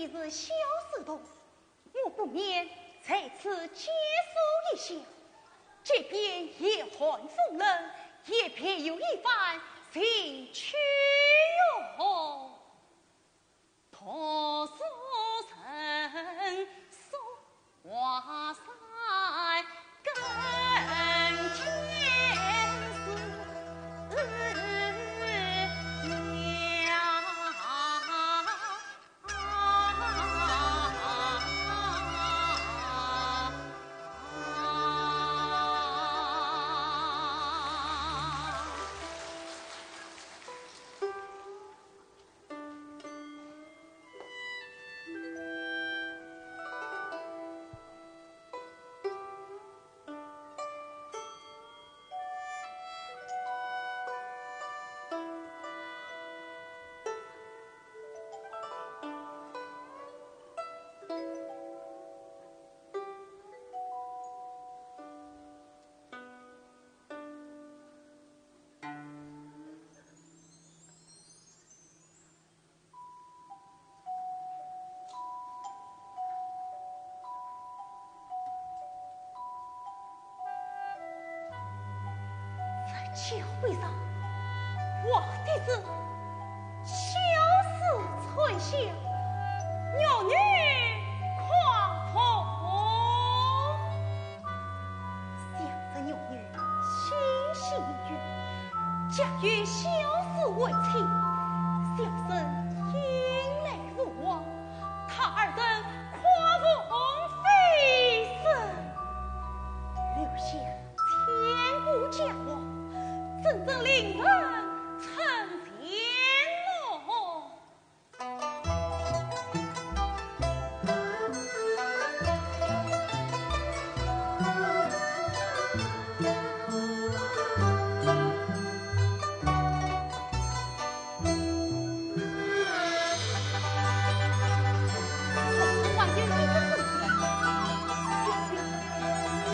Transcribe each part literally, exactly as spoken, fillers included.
是小书童，我不免在此借宿一宵，即便严寒风冷，也别有一番情趣哟。 这家会上，皇帝是笑死春香，玉女狂风。 想着玉女心系明月，假与萧氏为妻，萧氏引来父王，他二人跨凤飞升，留下千古佳话，真正令人称羡哦。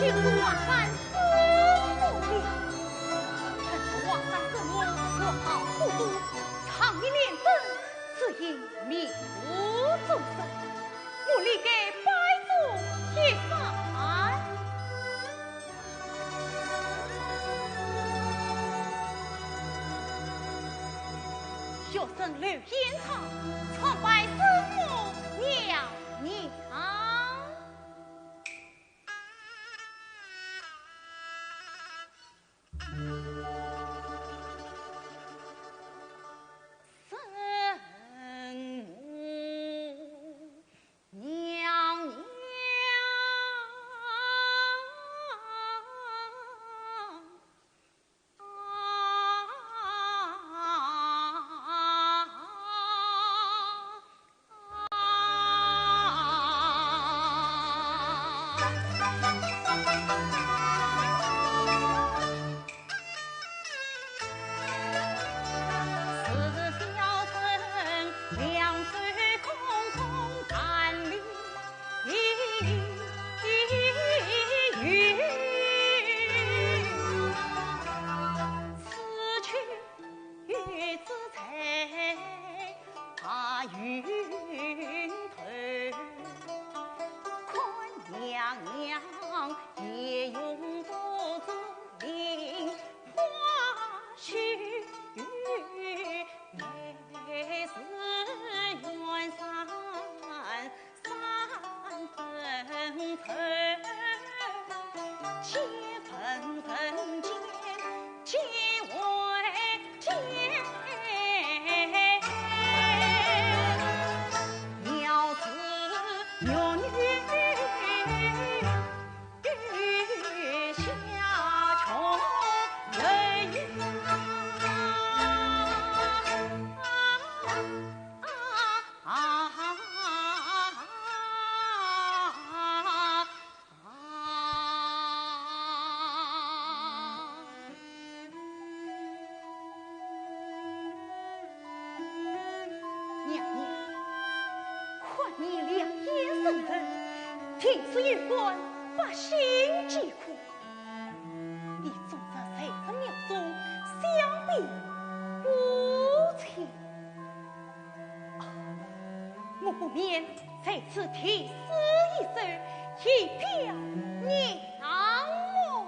就是王三子。 常以明珠作声，我理该拜祝一番。学生刘延昌，参拜师父娘娘。娘娘，看你两眼深沉，定是有关百姓疾苦。你纵然在这庙中相避无情，啊，我不免在此题诗一首，以表娘我。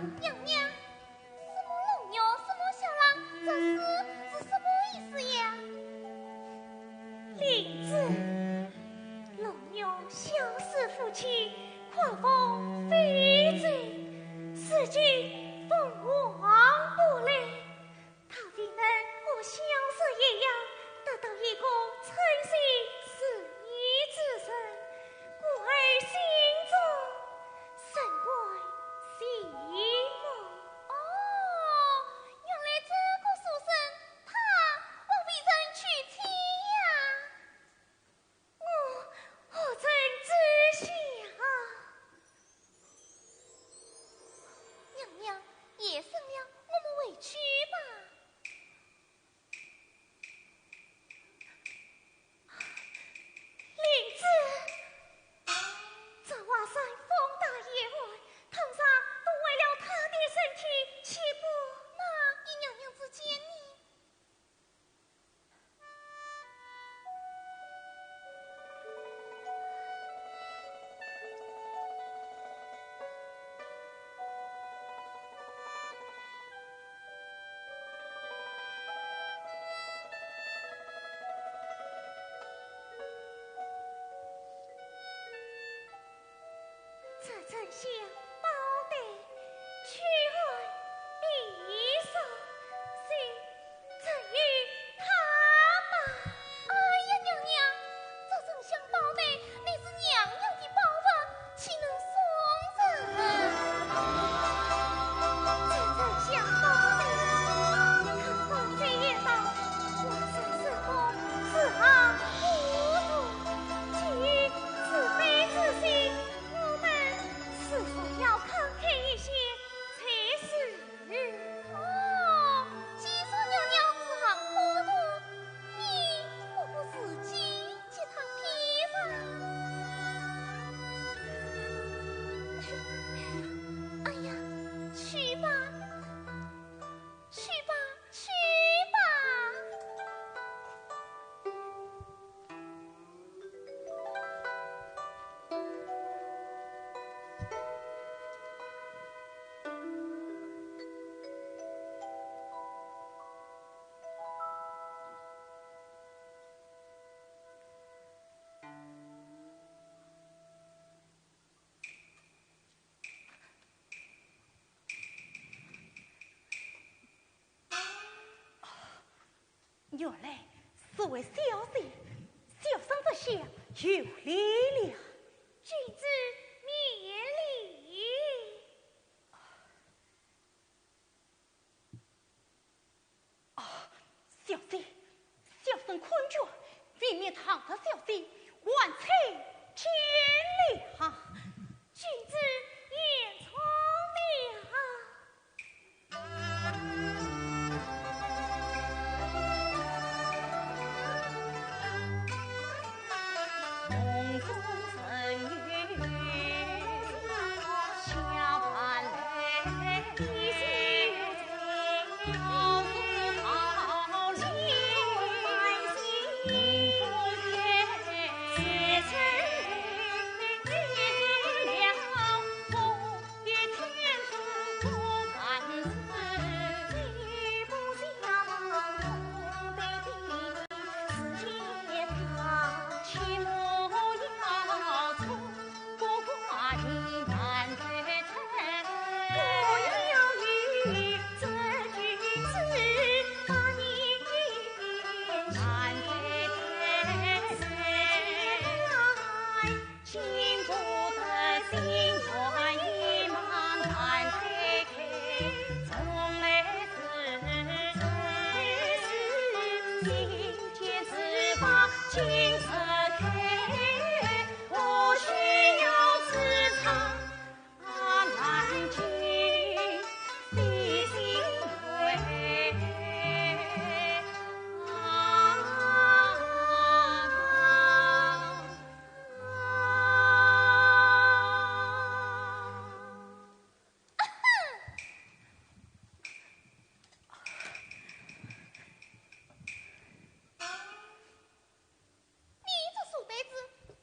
什么龙肉，什么小郎，这是，是什么意思呀？灵芝，龙肉小事夫妻，跨房非罪，如今凤凰不来，倘若能和小姐一样，得到一个称心如意之人，故而心中 甚感羡慕。哦，原来这个书生，他，王夫人，原来是位小姐，小生这厢有礼了。君子免礼。啊，小姐，小生困倦，未免打扰小姐，还请见谅。君子言重了。你这书呆子，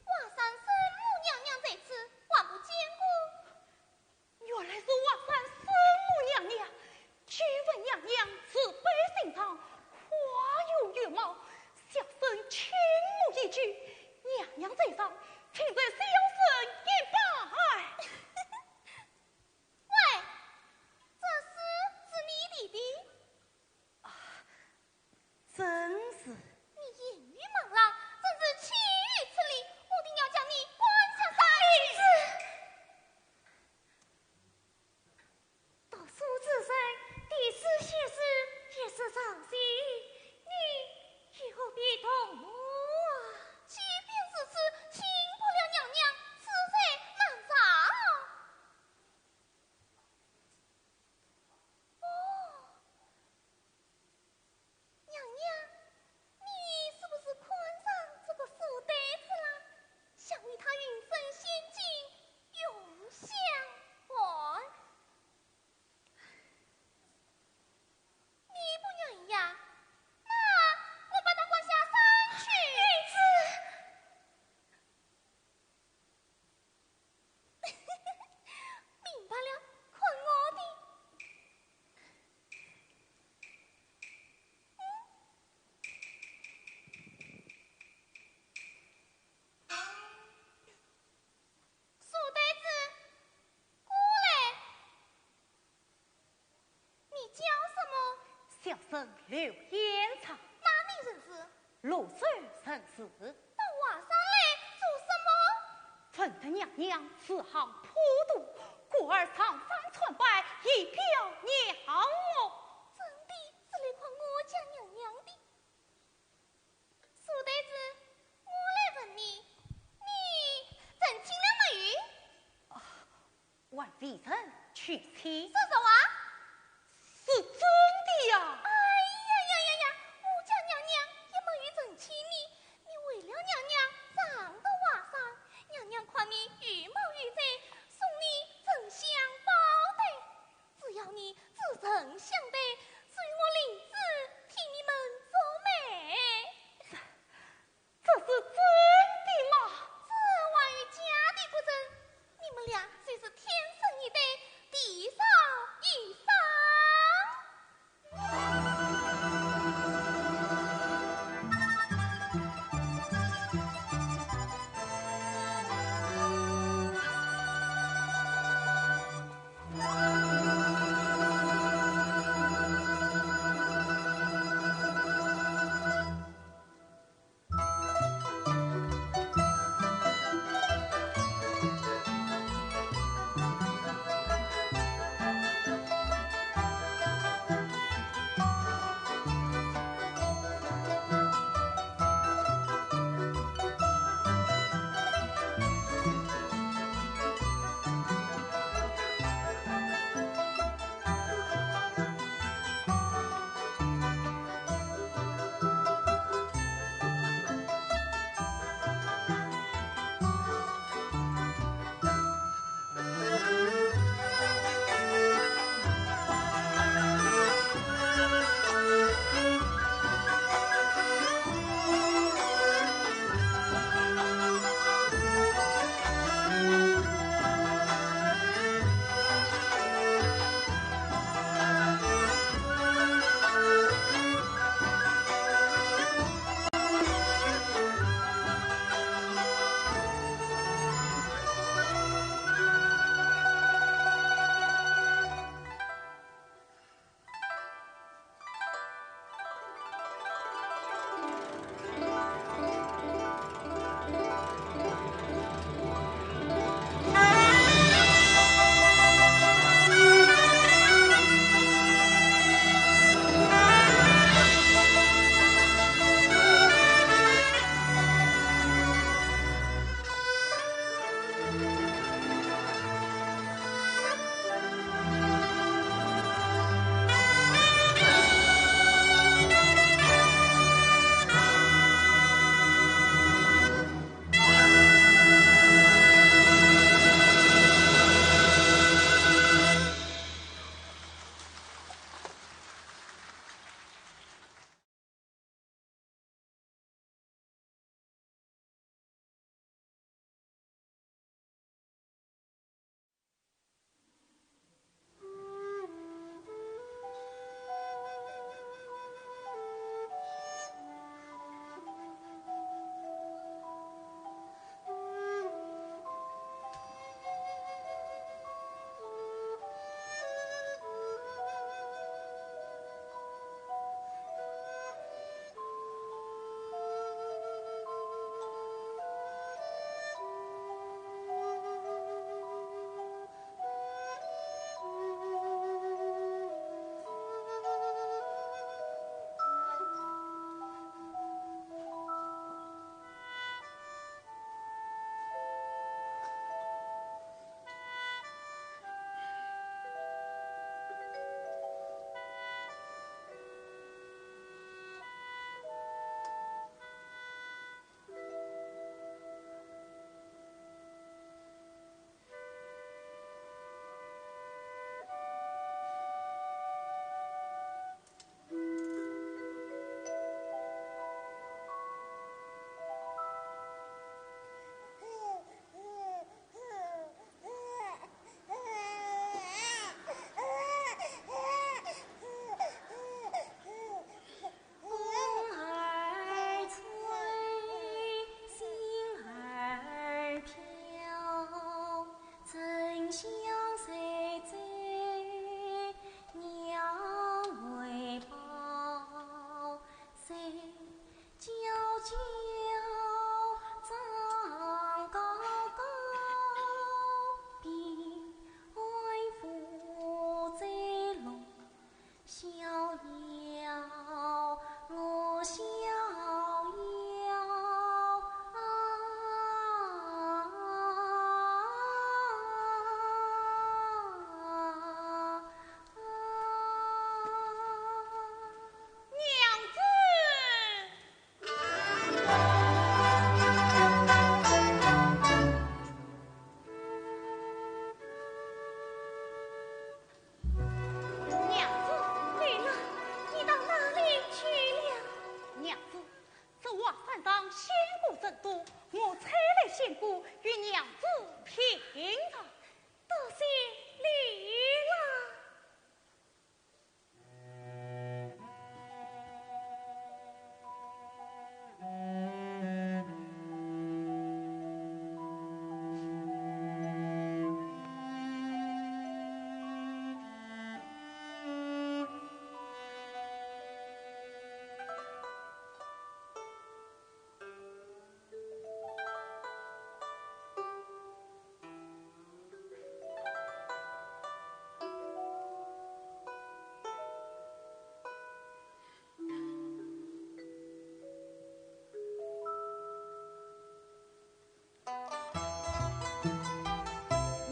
华山圣母娘娘在此，还不见过？原来是华山圣母娘娘，久闻娘娘慈悲心肠，花容月貌，小生倾慕已久。娘娘在上，请受小生一拜。喂，这诗是你题的？啊，正是。你言语莽撞，真是岂有此理！我定要将你关下三日。读书之人，题诗写诗也是常情，你又何必动怒啊？即便如此，轻薄了娘娘，此罪难饶。哦，娘娘，你是不是看上这个书呆子了？想与他云深仙境，永相伴。 你不愿意呀？那我把他关下山去。明白了，看我的。嗯？书呆子，过来。 你叫什么？小生刘延昌。哪里人氏？潞州人氏。到华山来做什么？闻得娘娘此行普渡，故而上山参拜，以表娘恩。真的是来看我家娘娘的。 书呆子，我来问你，你成亲了没有？啊，还未曾娶妻。说实话？是真的呀。哎呀呀呀呀，我家娘娘也没有成亲呢。你为了娘娘上得华山，娘娘看你容貌有才，送你沉香宝袋。 只要你至诚相待，就与我领旨替你们做媒。这，这是真的吗？这还有假的不成？你们俩就是天生一对，地上一这华山上仙姑甚多，我采来仙姑与娘子品尝。多谢你啦。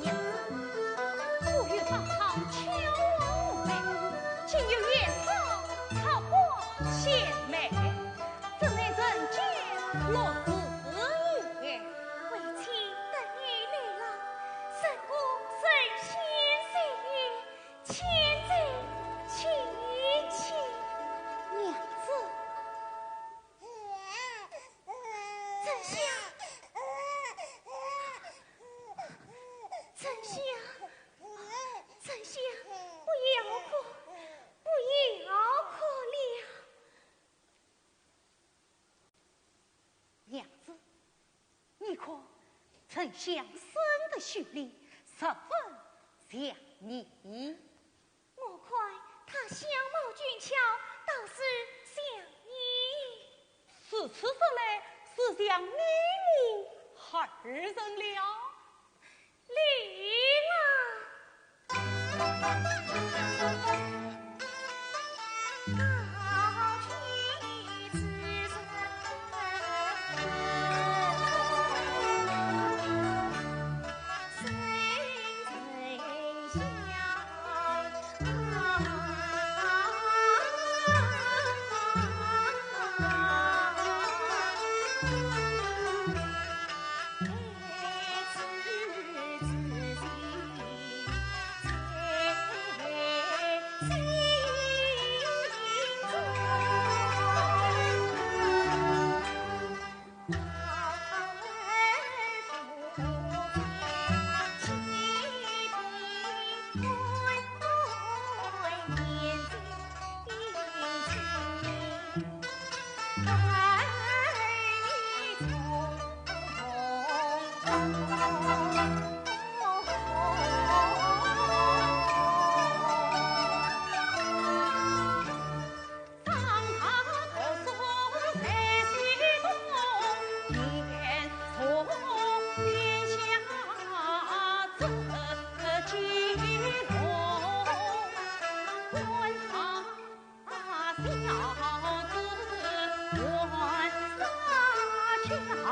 娘子，古有芳草秋黄梅，今有菸草草花鲜美，怎奈人间落日圆。为妻等你来了，神姑神仙谢意，千岁千千。娘子。 沉香，沉香，沉香，不要哭，不要哭了。娘子，你看，沉香生得秀丽，十分像你。 我看她相貌俊俏，倒是像你。如此说来，是像你我二人了。你啊，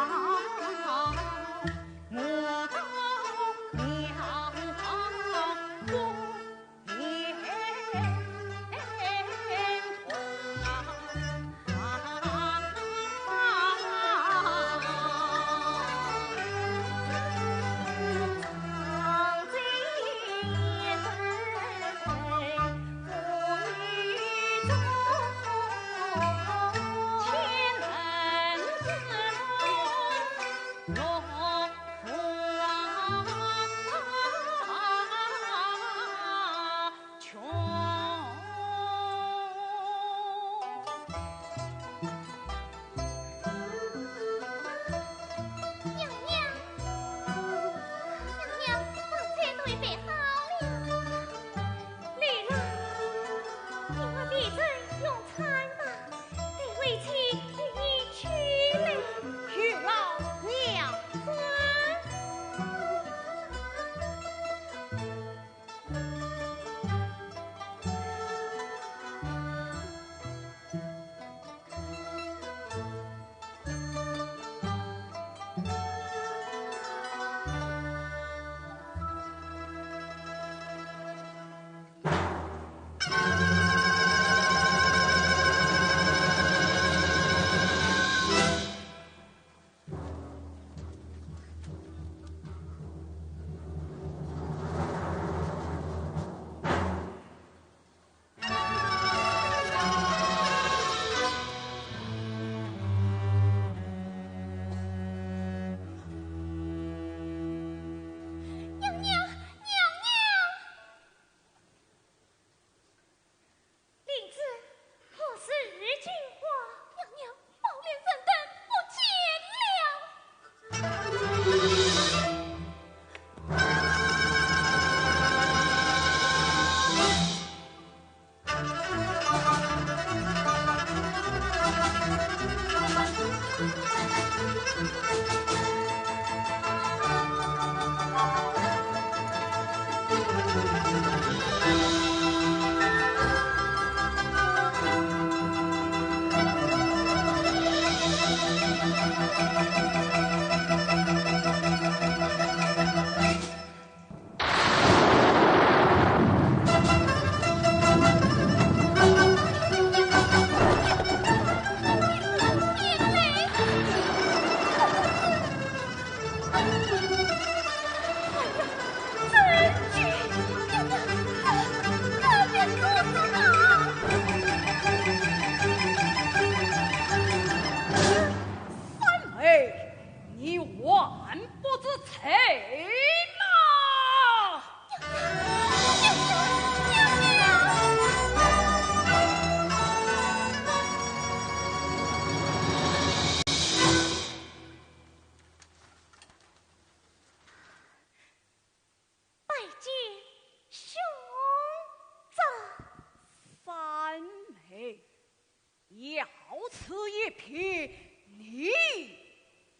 你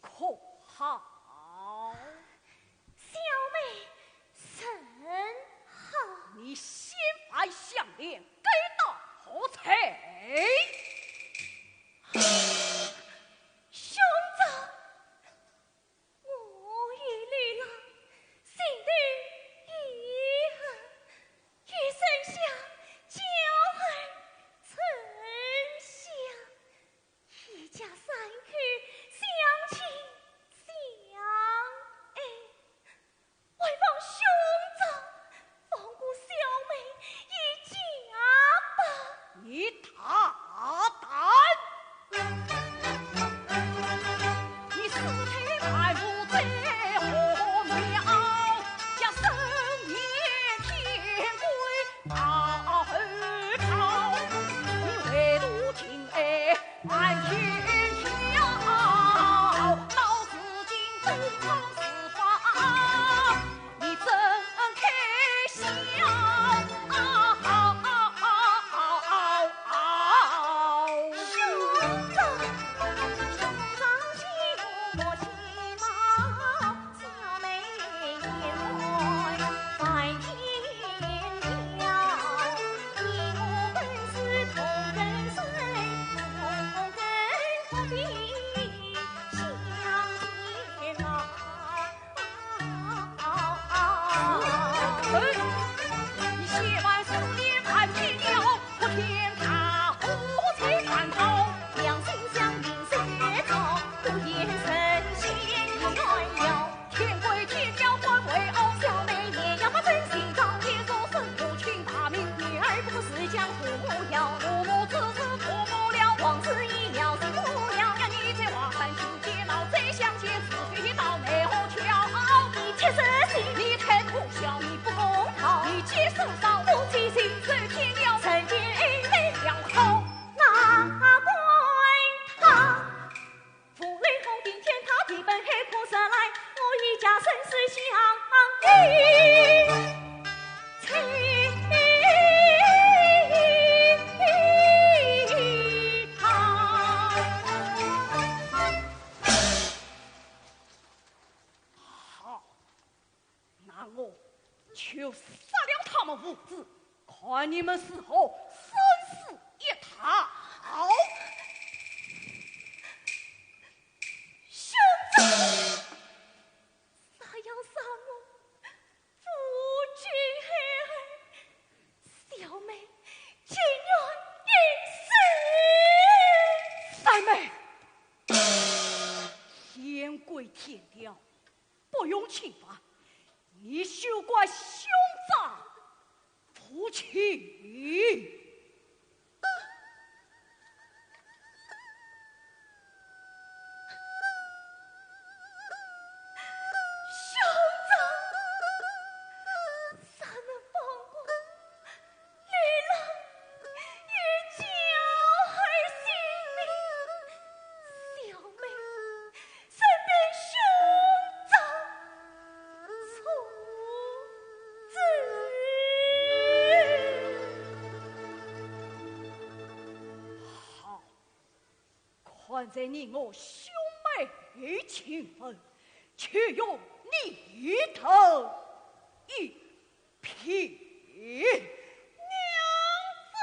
可好？小妹甚好。你先把项链给到何处？兄长，我与李郎心头有恨，与丞相交而称谢。 一家三口相亲相爱，还望兄长放过小妹一家吧。你大胆！你私配满府在何庙？家生面天官 高高，你唯独情爱满天飘，到如今东窗事发，你怎肯笑？兄长，兄长息怒莫起恼。 天规天条官为傲，小妹也要把真心招。你若是无情罢命，女儿不过是将父母要。父母之事父母了，王子一了心不了。要你在华山求监牢，再相见是非倒奈何桥。你七十岁，你太可笑，你不公道，你既受伤，我七十岁，受天条，人间爱来了口。那管他。 风雷轰顶天塌地崩，海枯石烂，我一家生死相依。好， 那我就杀了他们父子，看你们是否生死一条。兄长，若要杀我，夫君海海，小妹情愿一死。三妹，天规天条， 不容侵犯，你休怪兄长无情。兄长，若能放过 李郎与娇儿性命，小妹深表兄长重罪。好， 看在你我兄妹情分，就容你等一凭。娘子！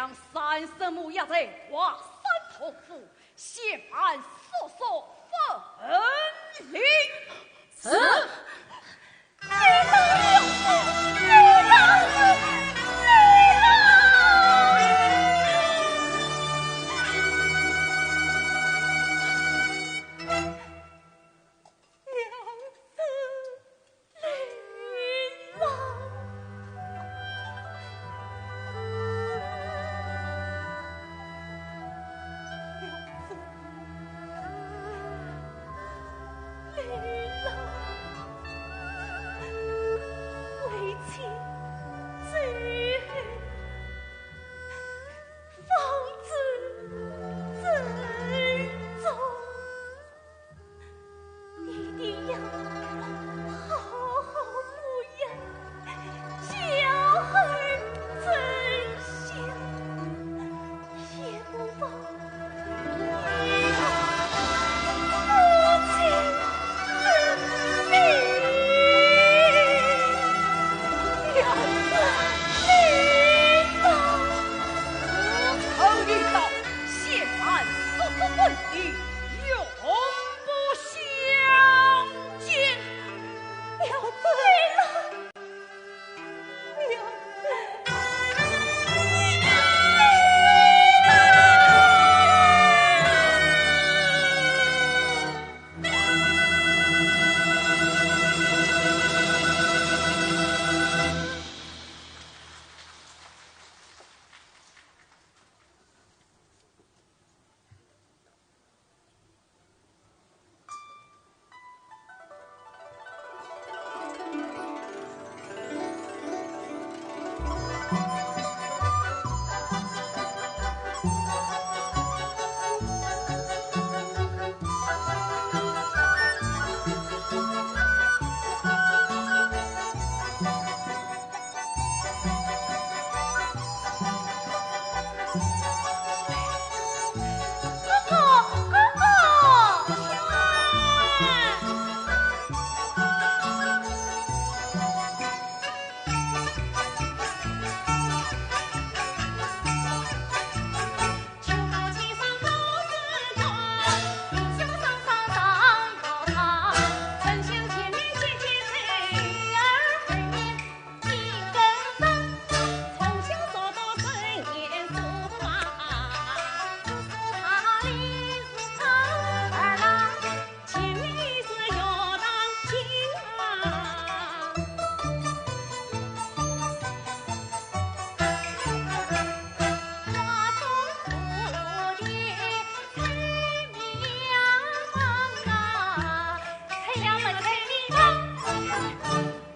将三圣母押在华山洞府，限盘索索分离。是。你定要好好抚养，教儿成家，也不忘你的父亲之命。娘子，你吧。如此一道，限盘索索分离，永不相见。娘子，娘子。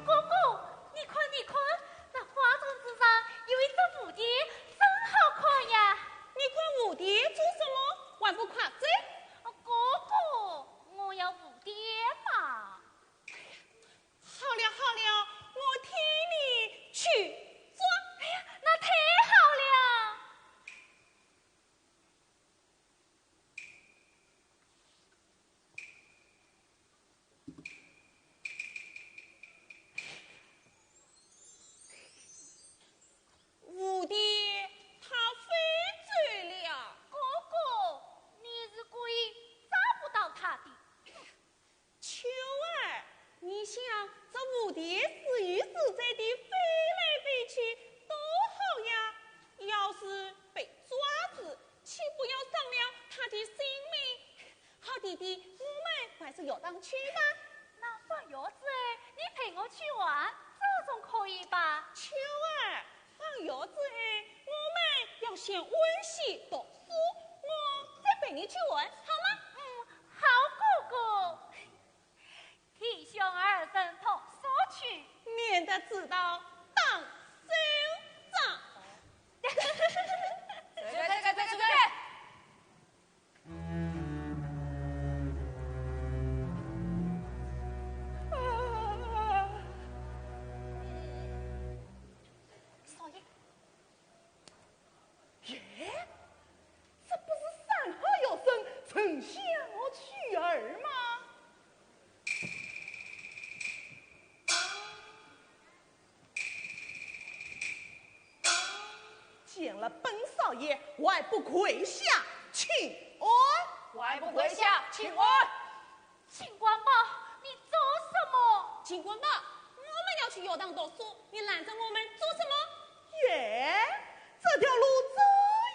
哥哥，你看，你看，那花桩子上有一只蝴蝶，真好看呀！你管蝴蝶做什么？还不快走？哦，哥哥，我要蝴蝶嘛。好了，好了，我替你去抓。哎呀，那太好了！蝴蝶它飞走了。哥哥，你是故意抓不到它的。秋儿，你想，这蝴蝶自由自在地飞来飞去，多好呀！要是被抓住，岂不要伤了它的性命？ 好弟弟，我们还是游荡去吧。那放学之后，你陪我去玩，这总可以吧？秋儿，放学之后，我们要先温习读书，我再陪你去玩，好吗？嗯，好哥哥。弟兄二人同school去，免得迟到打手掌。走开，走开，走开，走开。 少爷。耶，这不是三号学生陈香和秋儿吗？见了本少爷，还不跪下请安？还不跪下请安？金官宝，你做什么？金官宝，我们要去学堂读书，你拦着我们做什么？耶，这条路这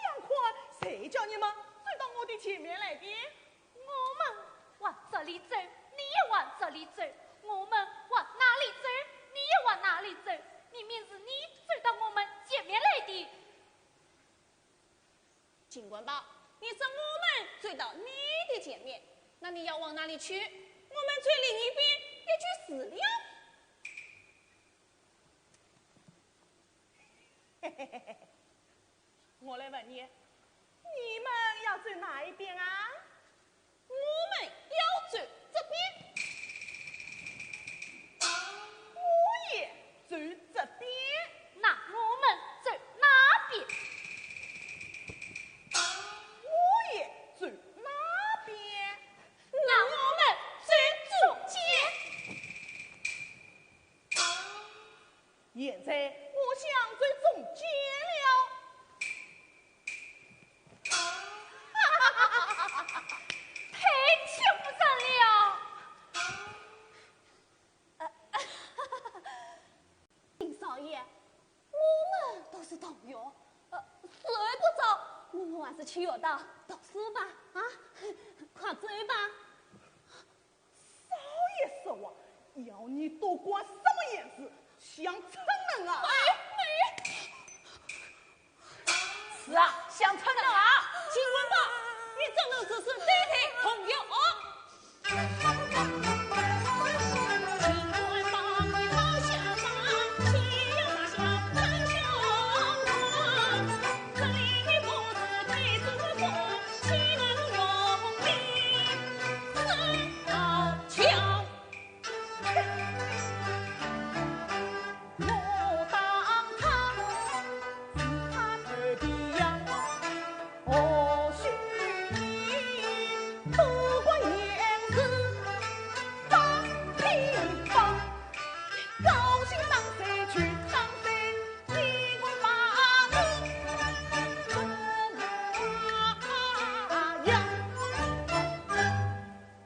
样宽，谁叫你们走到我的前面来的？我们往这里走，你也往这里走；我们往那里走，你也往那里走。明明是你走到我们前面来的。金官宝，你说我们走到你的前面，那你要往哪里去？我们走另一边也就是了。我来问你，你们要走哪一边啊？我们要走这边。我也走这边。那我们走那边。我也走那边。那我们走中间。现在我想走中间了。太欺负人了！金少爷，我们都是同学，呃，睡不着，我们还是去学堂读书吧，啊，快走吧。少爷说话，要你多管什么闲事，想逞能啊？哎，哎。是啊，想逞能啊！金官宝，你怎能指使对待同学？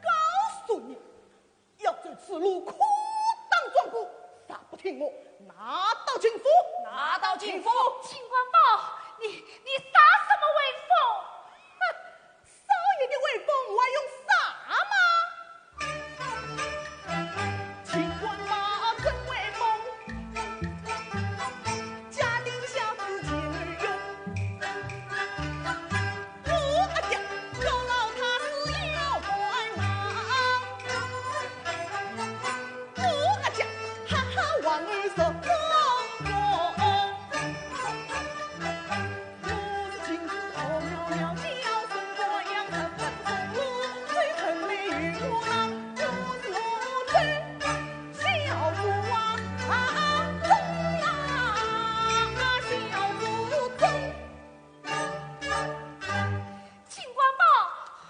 告诉你，要走此路，裤裆装过，啥不听我，拿到秦府，拿到秦府。金官宝，你，你耍什么威风？哼，少爷的威风，我用啥吗？金官宝，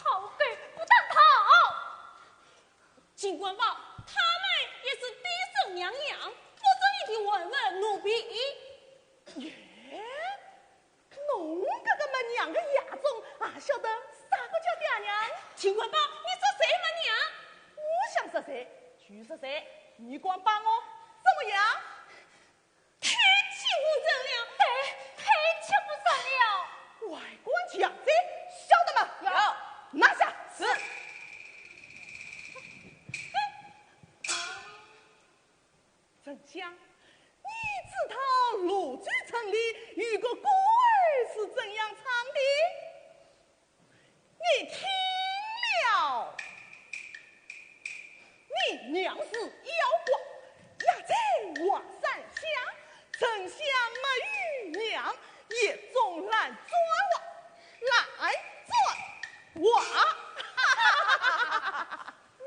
好狗不当道。金官宝，他们也是低声娘娘，不是你的玩物奴婢。耶，侬搿个没娘个野种，也晓得啥个叫爹娘？金官宝，你说谁没娘？我想说谁就说谁，你敢把我怎么样？ 太欺负人了！对，太欺负人了！外官强贼，晓得吗？有。拿下。是。丞相，你知道泸州城里有个歌儿是怎样唱的？ 你听了。你娘是妖怪，压在黄山下，丞相没有娘，也总难转哇，难转哇。我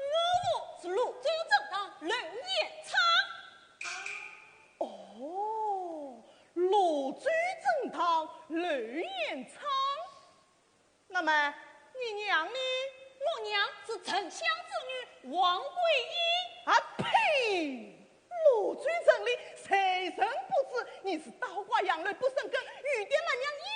是泸州正堂刘延昌。哦，泸州正堂刘延昌。 那么，你娘呢？我娘是丞相之女王桂英。啊呸！泸州城里谁人不知你是倒挂杨柳不生根，有爹没娘也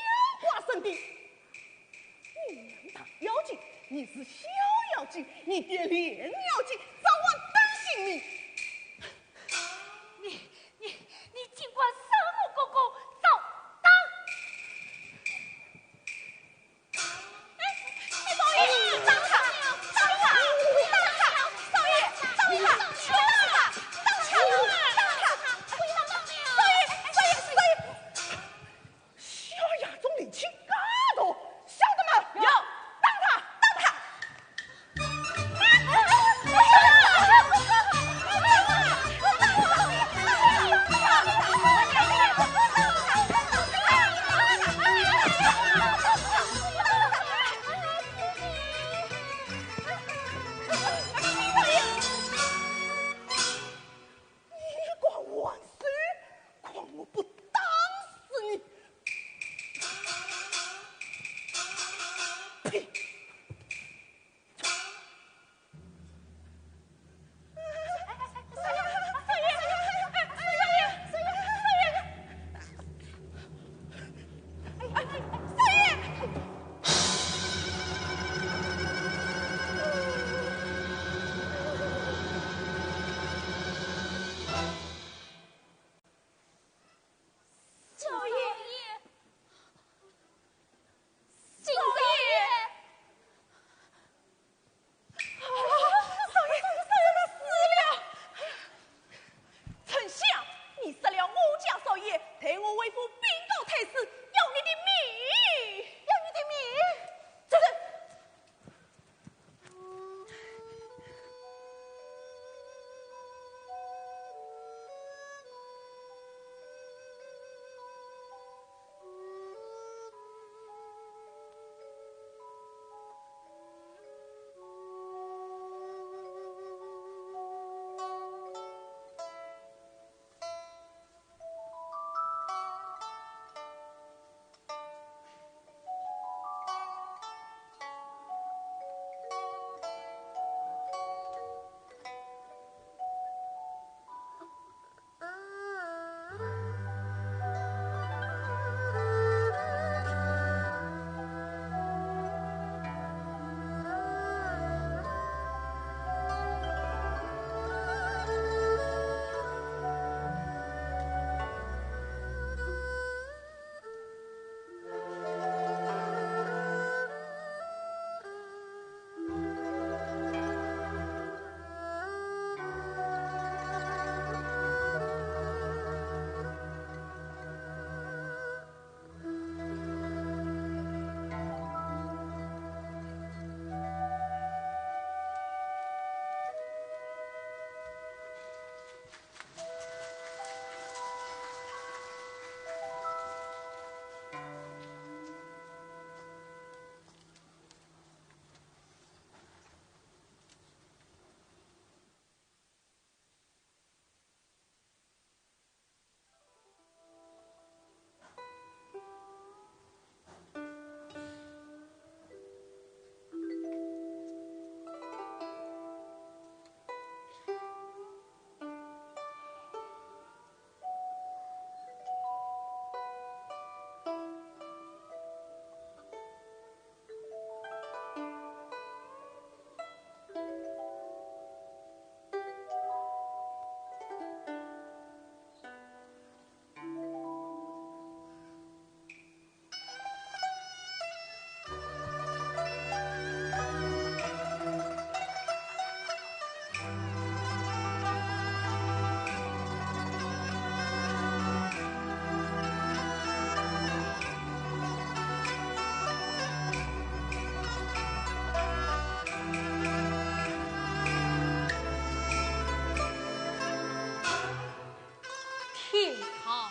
给他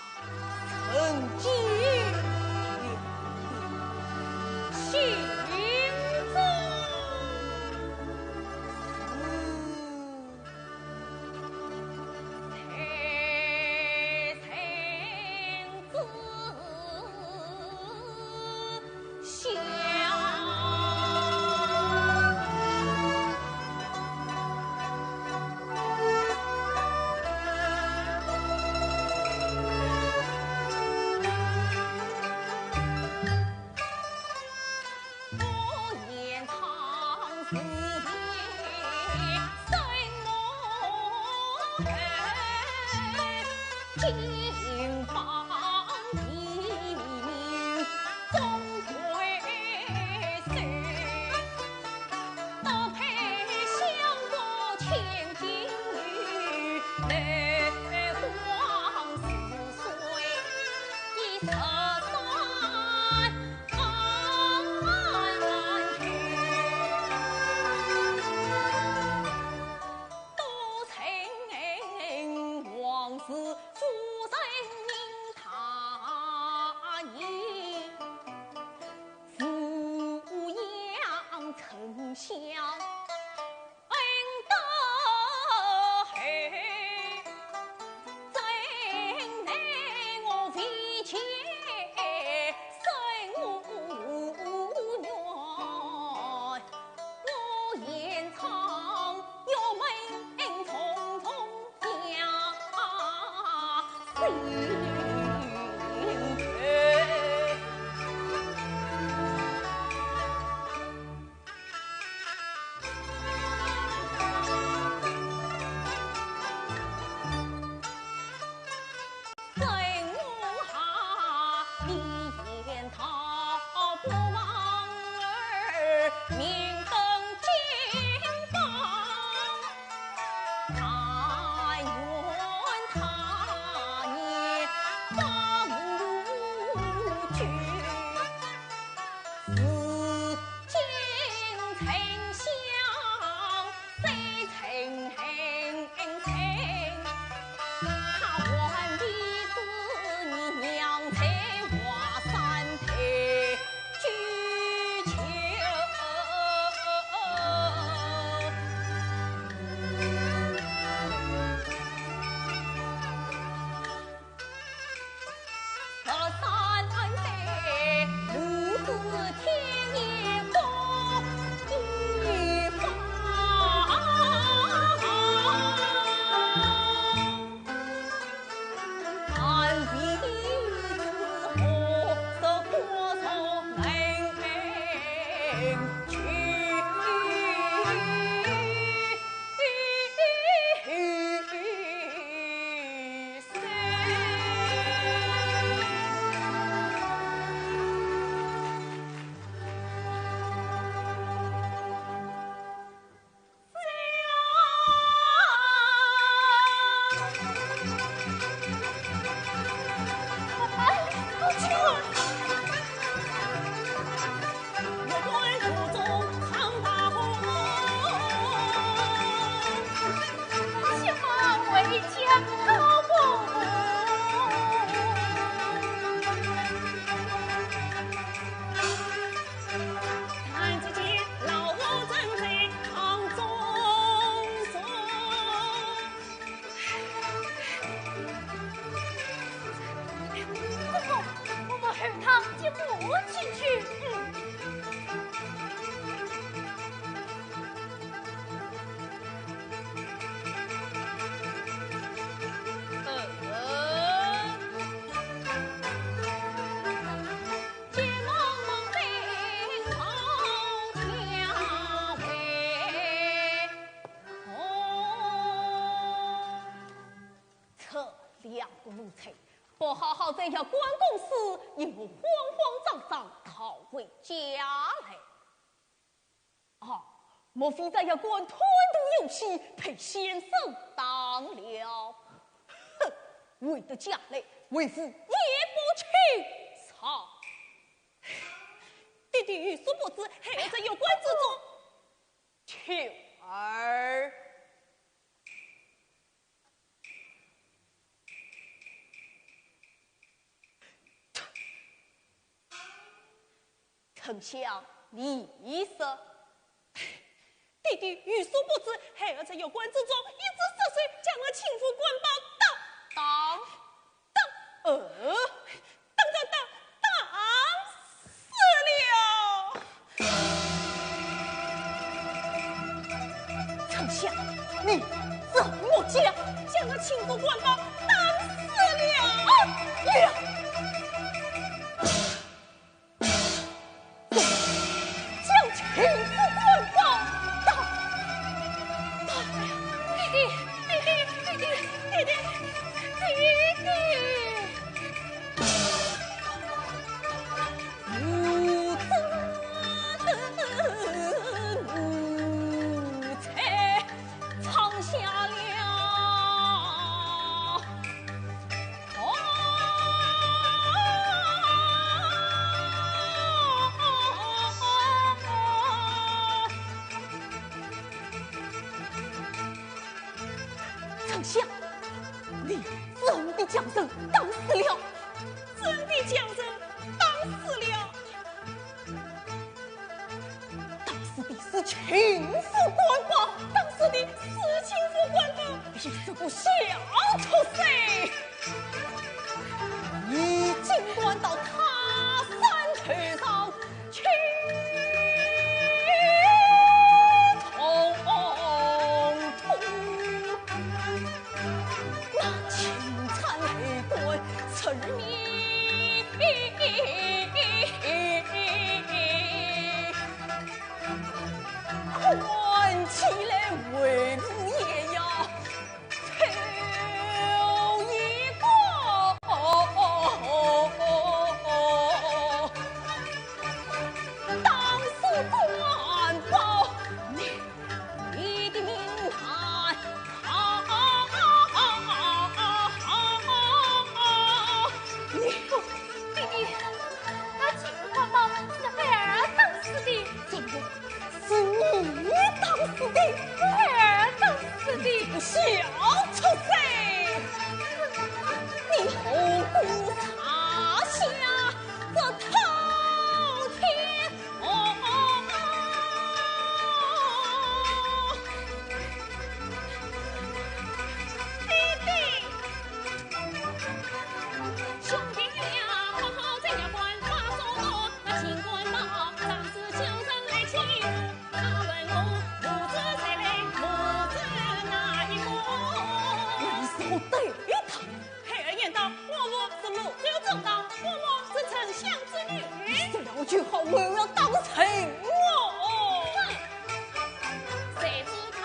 曾经的行踪。这两个奴才，不好好在驿馆共事，一路慌慌张张逃回家来。啊，莫非在驿馆贪图游戏，被先生打了？哼，回得家来，为是夜不轻操。爹爹有所不知，孩儿在驿馆之中。秋儿。丞相，你说。爹爹有所不知，孩儿在学馆之中一直失手，将我亲父官保打，打，打，呃，打，打，打，打死了。丞相，你怎么讲？将我亲父官保打死了。啊，了。 将亲父官保打，打了。爹爹，爹爹，爹爹，爹爹，爹爹。无知的奴才闯下了 丞相，你怎的将人打死了？怎的将人打死了？ 打死的是亲父官保，打死的是亲父官保，你这个小畜生！你竟敢到他山头上去冲突，那青山后段村民 看起来为父也要抽一个。打死官保，你，你的命案 你，爹爹，那亲父官保是孩儿打死的。怎么，是你打死的？孩儿打死的。这个小畜生！你后宫插下这偷天哦！ 你说对了。孩儿言道，我父是木州总督，我母是丞相之女。说了就好，我要打死我。哼！ 谁知他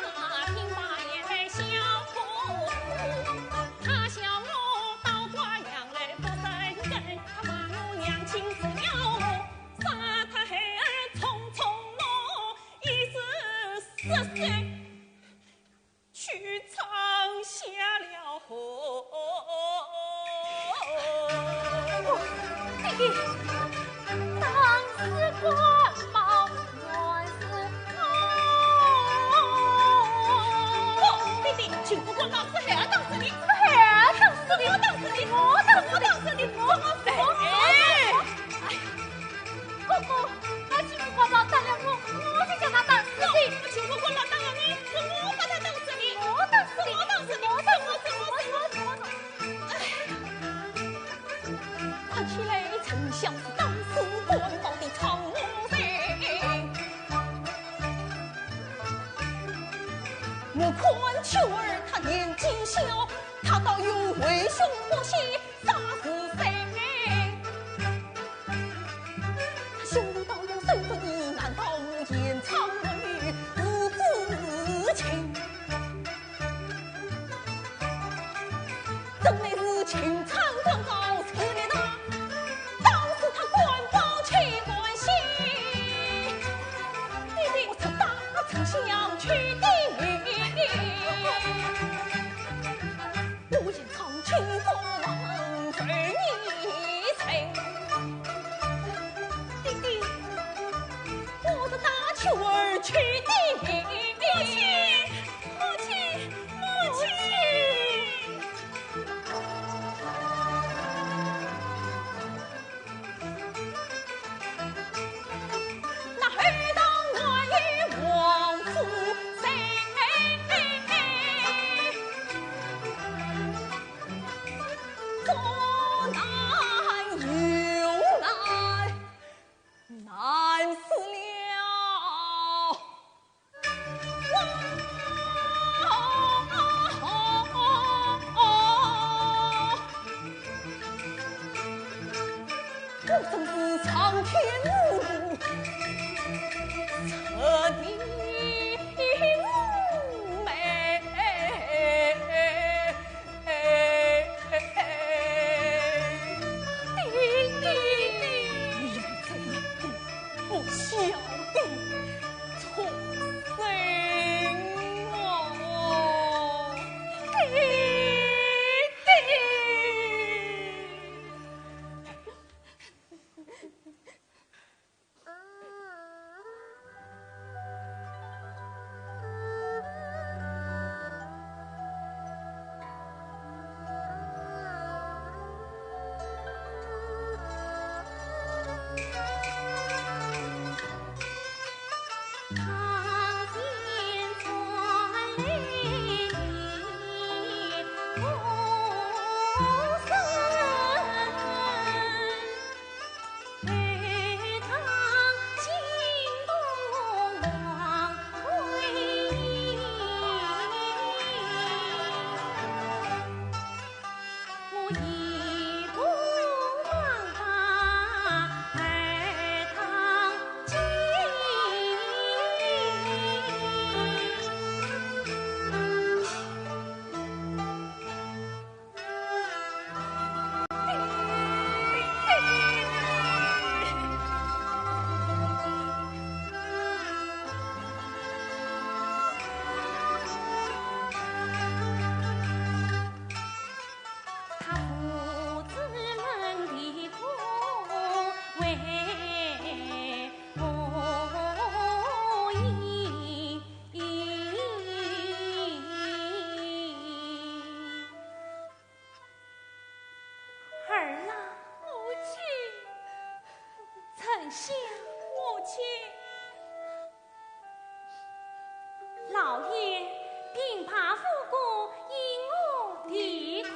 平白也来笑我，他笑我倒挂羊来不生根，他问我娘亲是了我，杀他孩儿重重我，一时失手去闯下了祸。爹爹，打死官保， 我是我。不，爹爹，亲父官保是孩儿打死的。是孩儿打死的。我打死的。我打死的。我打死的。我，我，我，我。哎。哎，哥哥，那亲父官保打了我，我就将他打死的。不，亲父官保打了你，是我把他打死的。我打死的。我打死的。我打死的。我打死的。我打死的。哎。 看起来丞相是打死官保的丈夫人。莫看秋儿她年纪小，她倒有为兄不惜杀是谁？她胸里倒有手足义，难道无言藏女父子情？ 真乃是情场官高势力大，打死他官保岂甘心？爹爹，我是打丞相去的命，我也常去过望果真是苍天无情，人情无情。爹爹，你这个不孝的畜生啊！爹爹。 儿啊，母亲，丞相，母亲，老爷禀报父官，因我啼哭。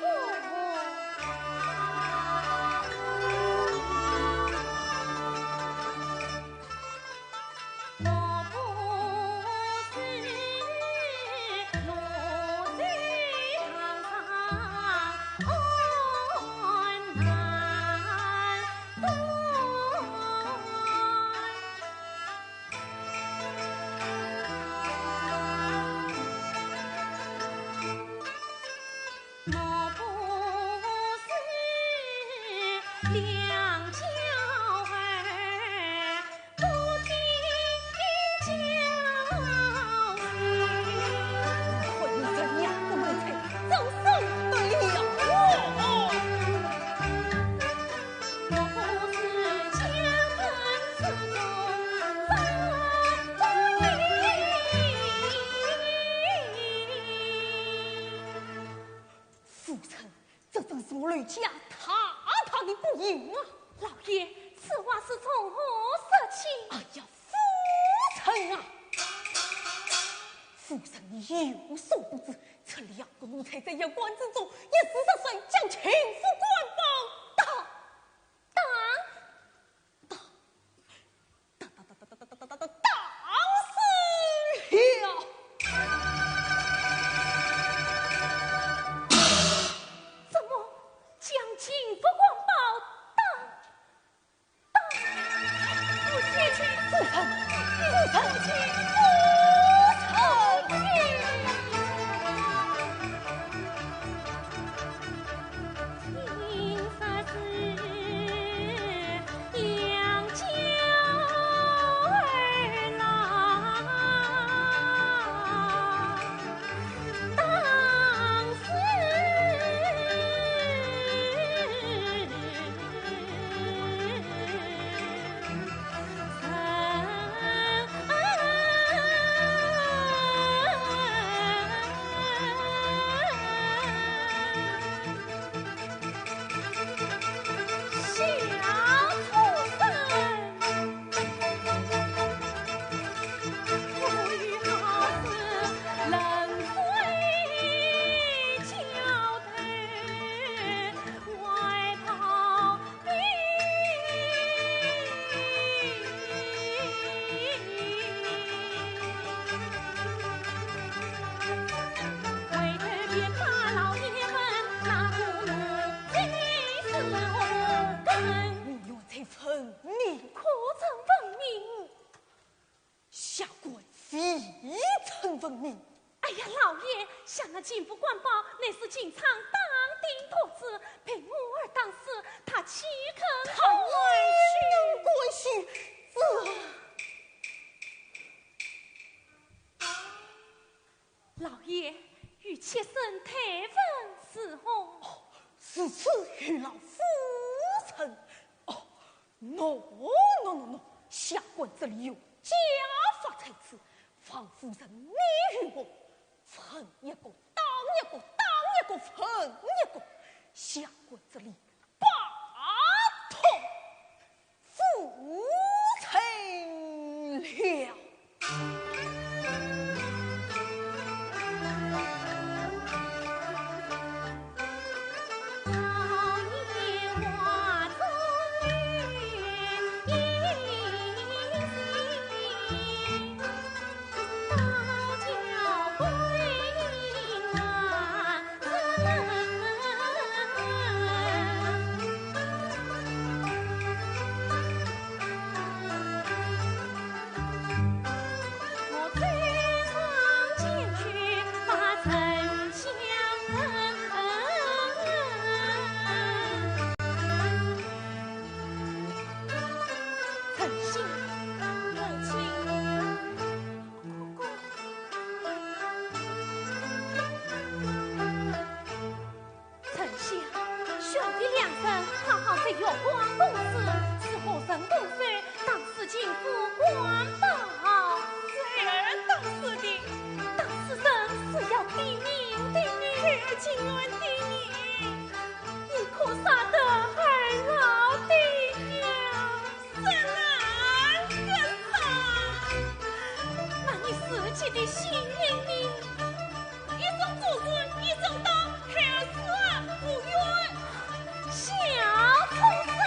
夫人，这真是我刘家大大的不幸啊！老爷，此话是从何说起？哎呀，夫人啊！夫人，你有所不知，这两个奴才在夜观之中，一时失手，将秦府官保打，打，打，打，打，打，打，打，打，打，打死了！怎么将秦府官保打，打，打死了？夫人，夫人，夫人，夫人！金府官保乃是进昌当兵得知，被我儿打死，他岂肯甘许？甘许，这……老爷，与妾身探问如何？哦，如此有劳夫人。哦，喏，喏，喏，喏，下官这里有家法在此，望夫人你与我 分一个当一个，当一个分一个，下官这里拜托夫人了。丞相，兄弟两人好好在月光共事，是何人动手打死金府官保？是儿打死的。打死人是要抵命的呢。孩儿情愿抵命。你可杀得儿老的呀？是哪个杀？那你自己的性命呢？ 一声祝寿，一声道，孩儿死而复原。小畜生！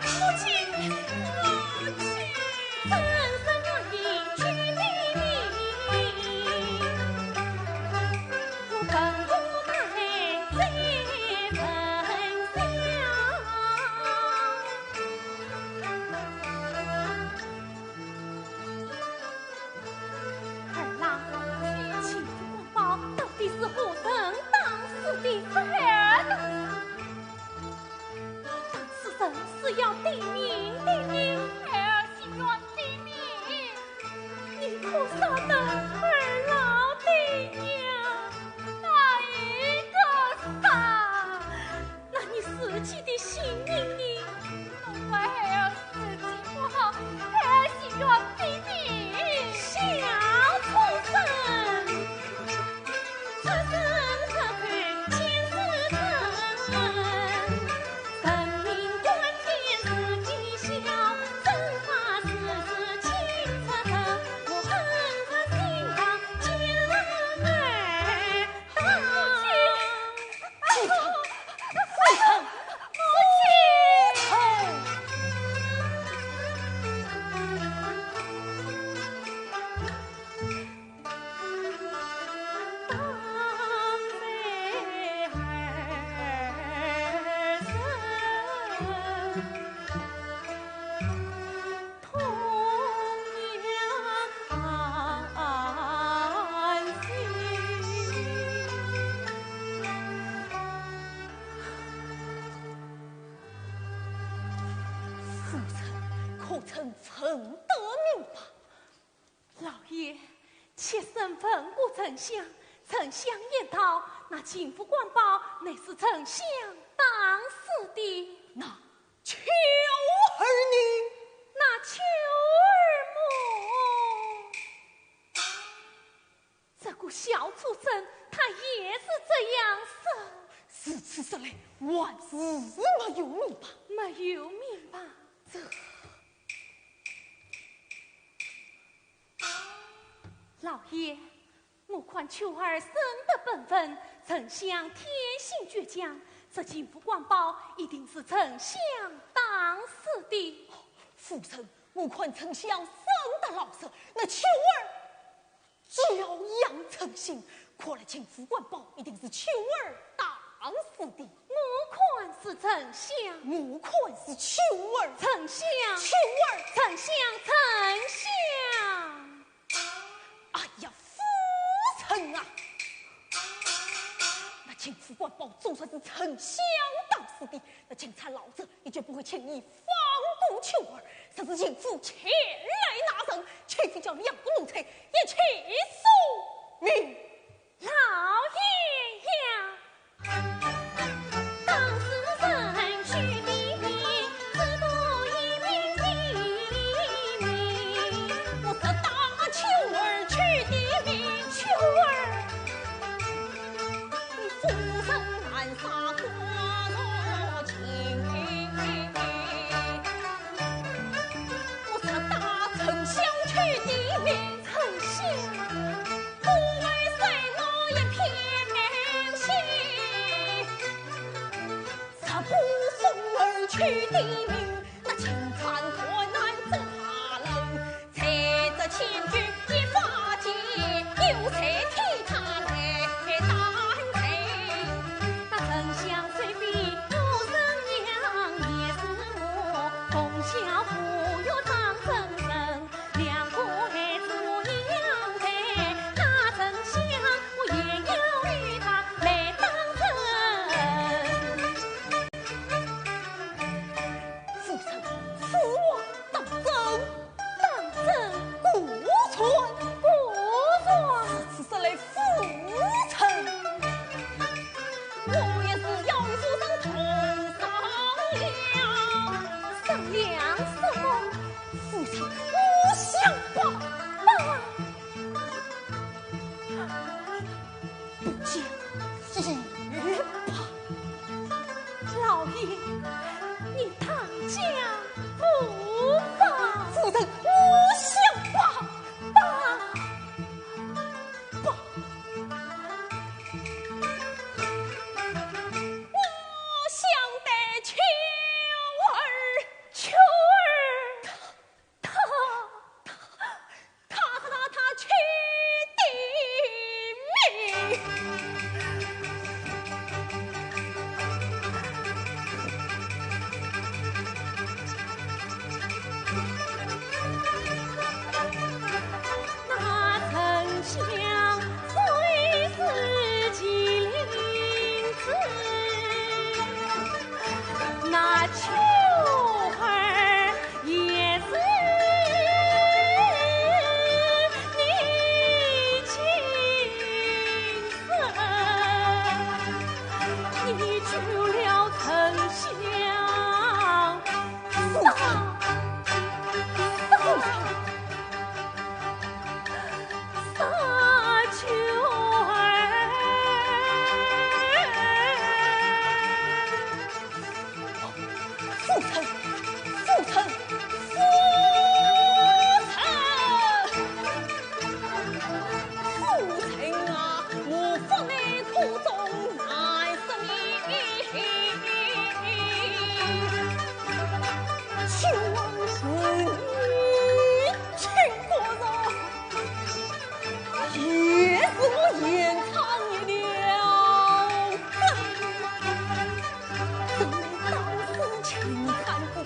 母亲，母亲！真是我一句的命，我本不该再问笑。 儿啊，金府官保到底是何人打死的？是孩儿打死。打死人是要抵命的呢。孩儿情愿抵命。你可杀得儿老的呀？哪一个杀？ 那你自己的性命呢？都怪孩儿时机不好，孩儿心软的的。小畜生！此生只配见时辰，人命关天自己晓，生怕世事情出头，我恨得心脏尖儿 夫人，可曾问得明白？老爷，妾身问过丞相，丞相言道，那金府官保乃是丞相打死的。那 秋儿呢？那秋儿么？这个小畜生，他也是这样说。如此说来，还是没有明白。没有明白。这……老爷， 我看秋儿生得本分，丞相天性倔强，这金府官保一定是丞相打死的。夫人，我看丞相生得老实，那秋儿教养成性，看来金府官保一定是秋儿打死的。我看是丞相。我看是秋儿。丞相。秋儿。丞相，丞相。 哎呀，夫人啊！官保总算是丞相当死的，那今朝老贼也绝不会轻易放过秋儿，若是秦府前来拿人，岂非叫两个奴才一起送命？老爷呀！ 夫人，此话当真？当真。果然？果然。如此说来，夫人，我也是要与夫人同商量。商量什么？夫人，我想吧。不讲也罢。老爷，你大家无妨。夫人，我想吧。罢，罢。我想得秋儿，秋儿。 他，他，他，他，他去的命。那丞相虽是其令子，那秋儿 也是你亲生，你救了丞相。夫人，夫人。 杀秋儿。夫人，夫人，夫人！夫人啊，我腹内苦衷难说明。秋儿是你亲骨肉， 也是我鄢昌义的根。怎奈当时情看不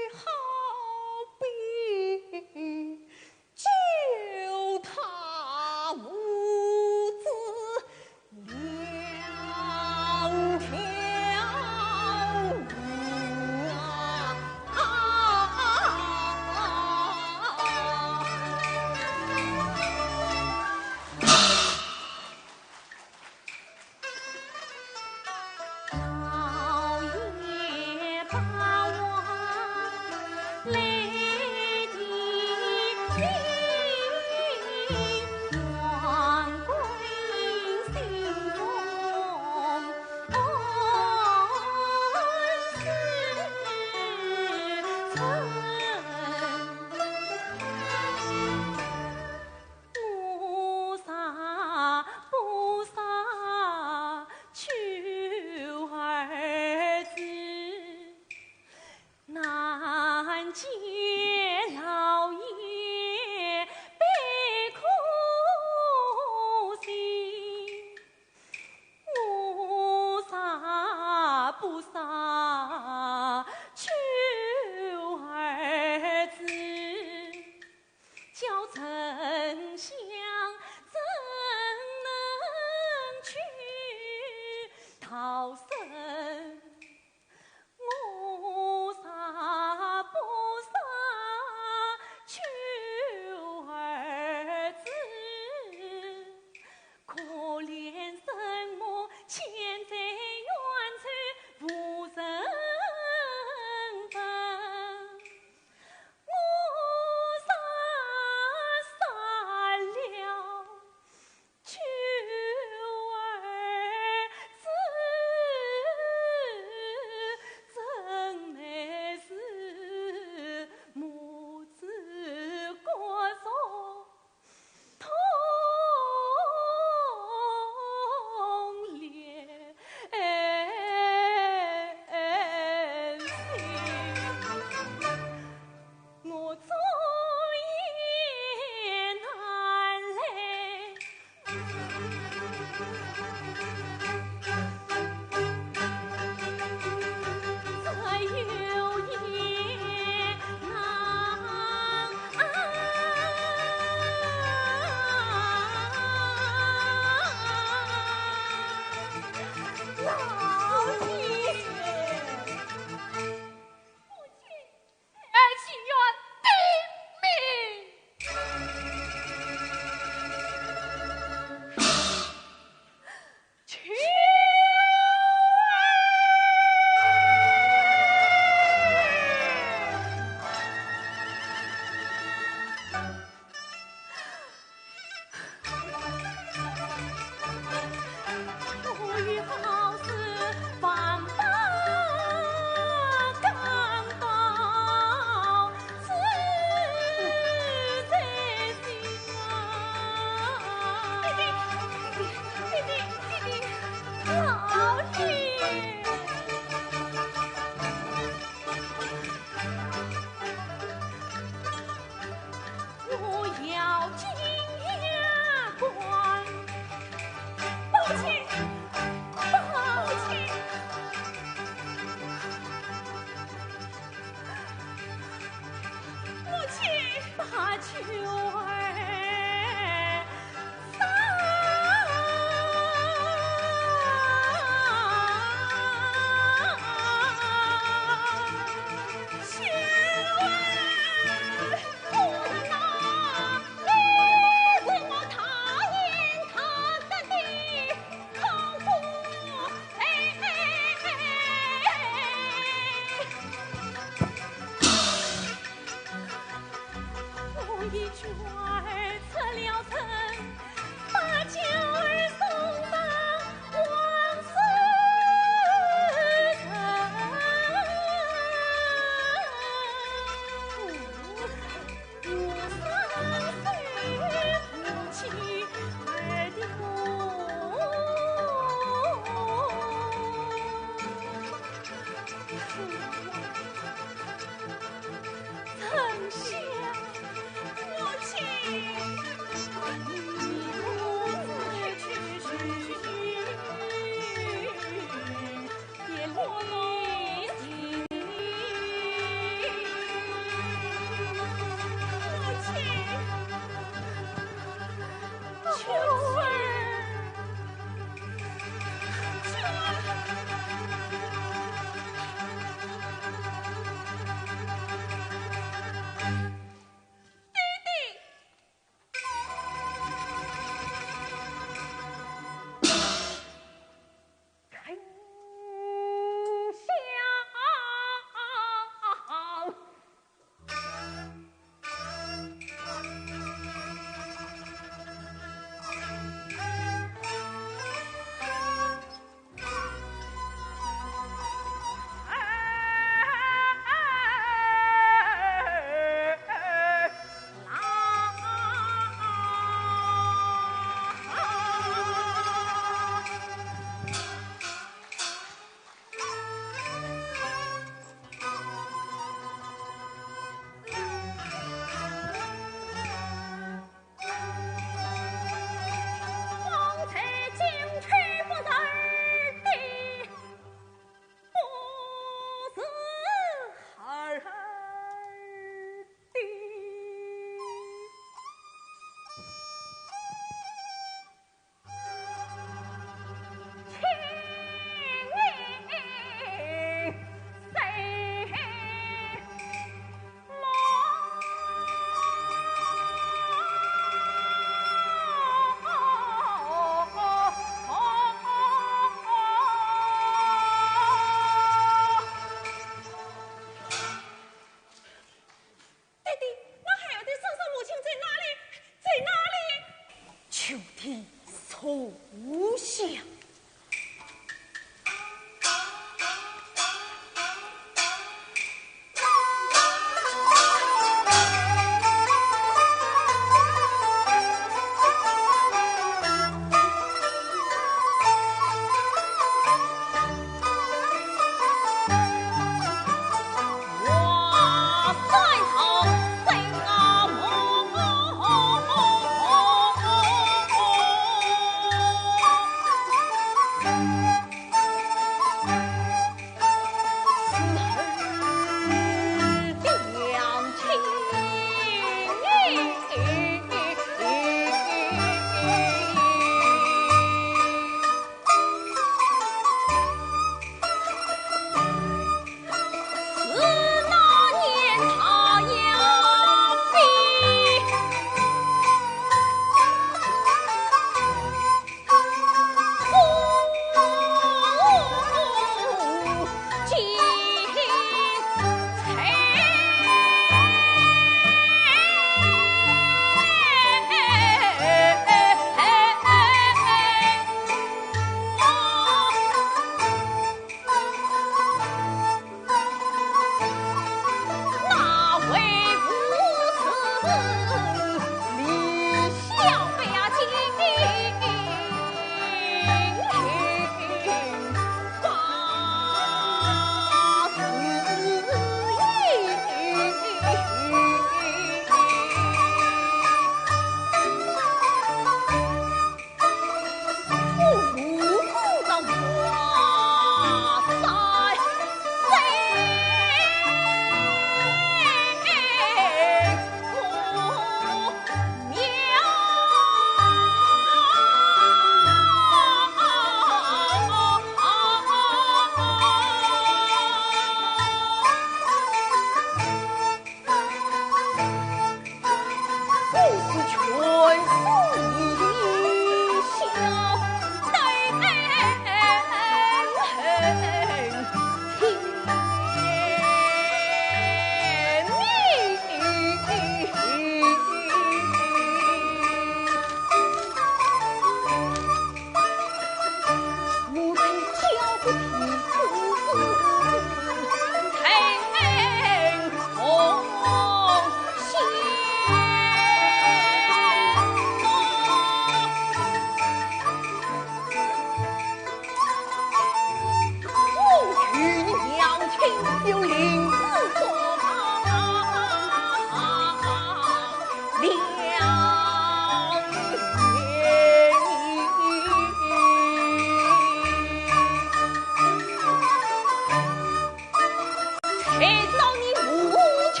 谁知道你无求，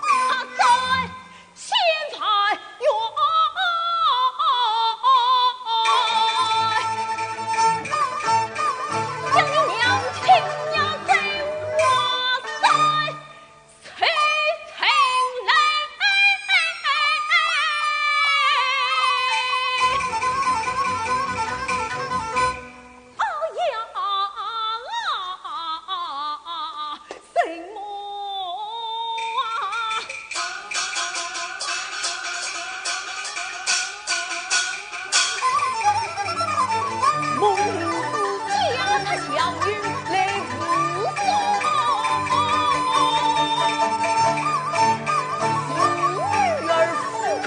他在仙凡院。将你娘亲呀，在我山谁曾来？哎呀，什么啊？孟子家他小女来无所，是女儿夫配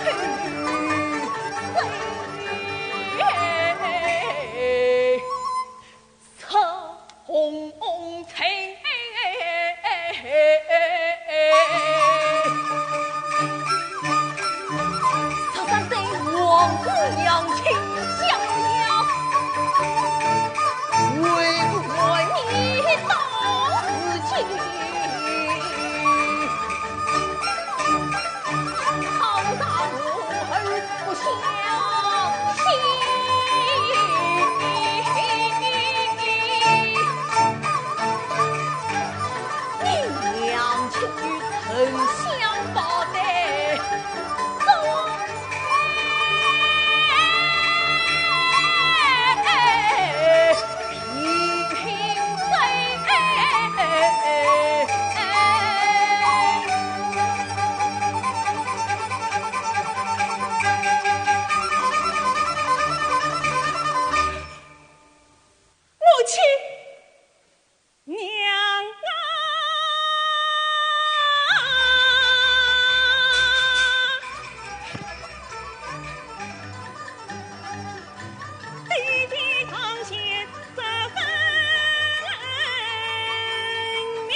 谁？ 红尘。十三岁王子娘亲嫁了，为何你到如今 好大我儿不孝心。你娘亲与丞相报得忠。 母亲，娘啊！爹爹当先十分明，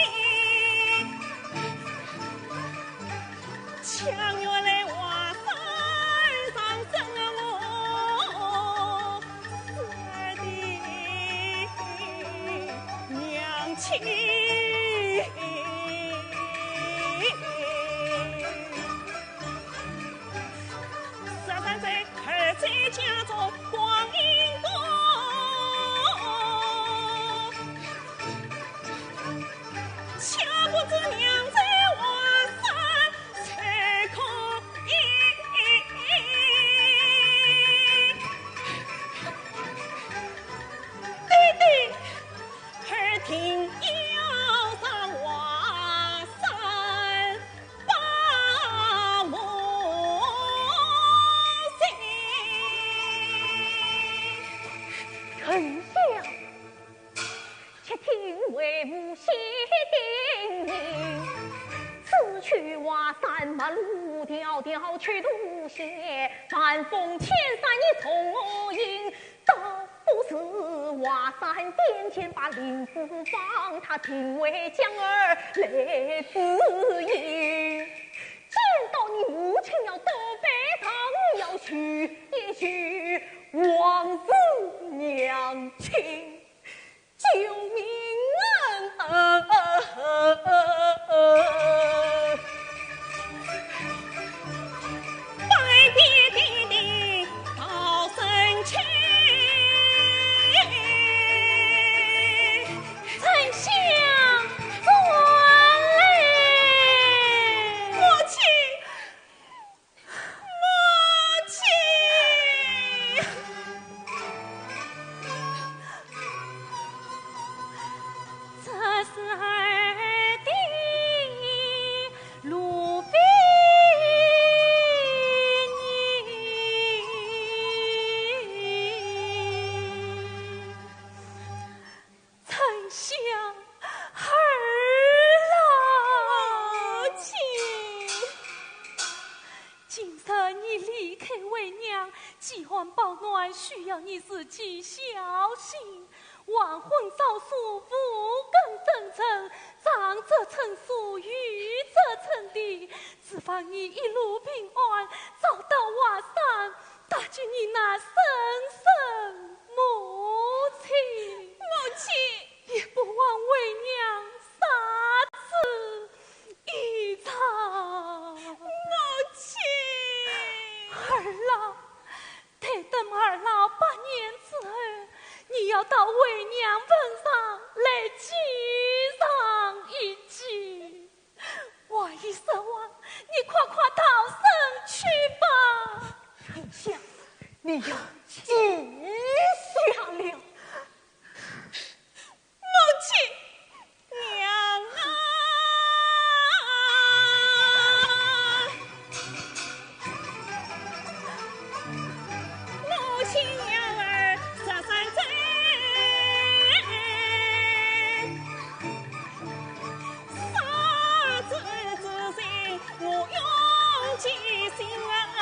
强援来华山上，生我死的娘亲。十三岁儿在家中光阴多， 却不知娘在华山受苦。爹爹，儿定要上华山报母亲。丞相， 且听为父细叮咛。此去华山，陌路迢迢去途险，寒风千山夜从我行。倒不如华山边前把林子方，他定会将儿来指引。见到你母亲要多拜堂，要叙一叙往事娘亲。 救命啊！拜别爹爹到深秋。丞相转来。母亲， 母亲。这是儿的路费呢。 丞相，儿啊！母亲。今日你离开为娘，饥寒保暖需要你自己小心。黄昏照宿，五更登城，长则成树，幼则成林。只望你一路平安，找到华山，搭救你那生身母亲。母亲。 也不枉为娘杀子。下了。母亲，娘啊！母亲，娘儿十三岁，杀子之心，我永记心啊！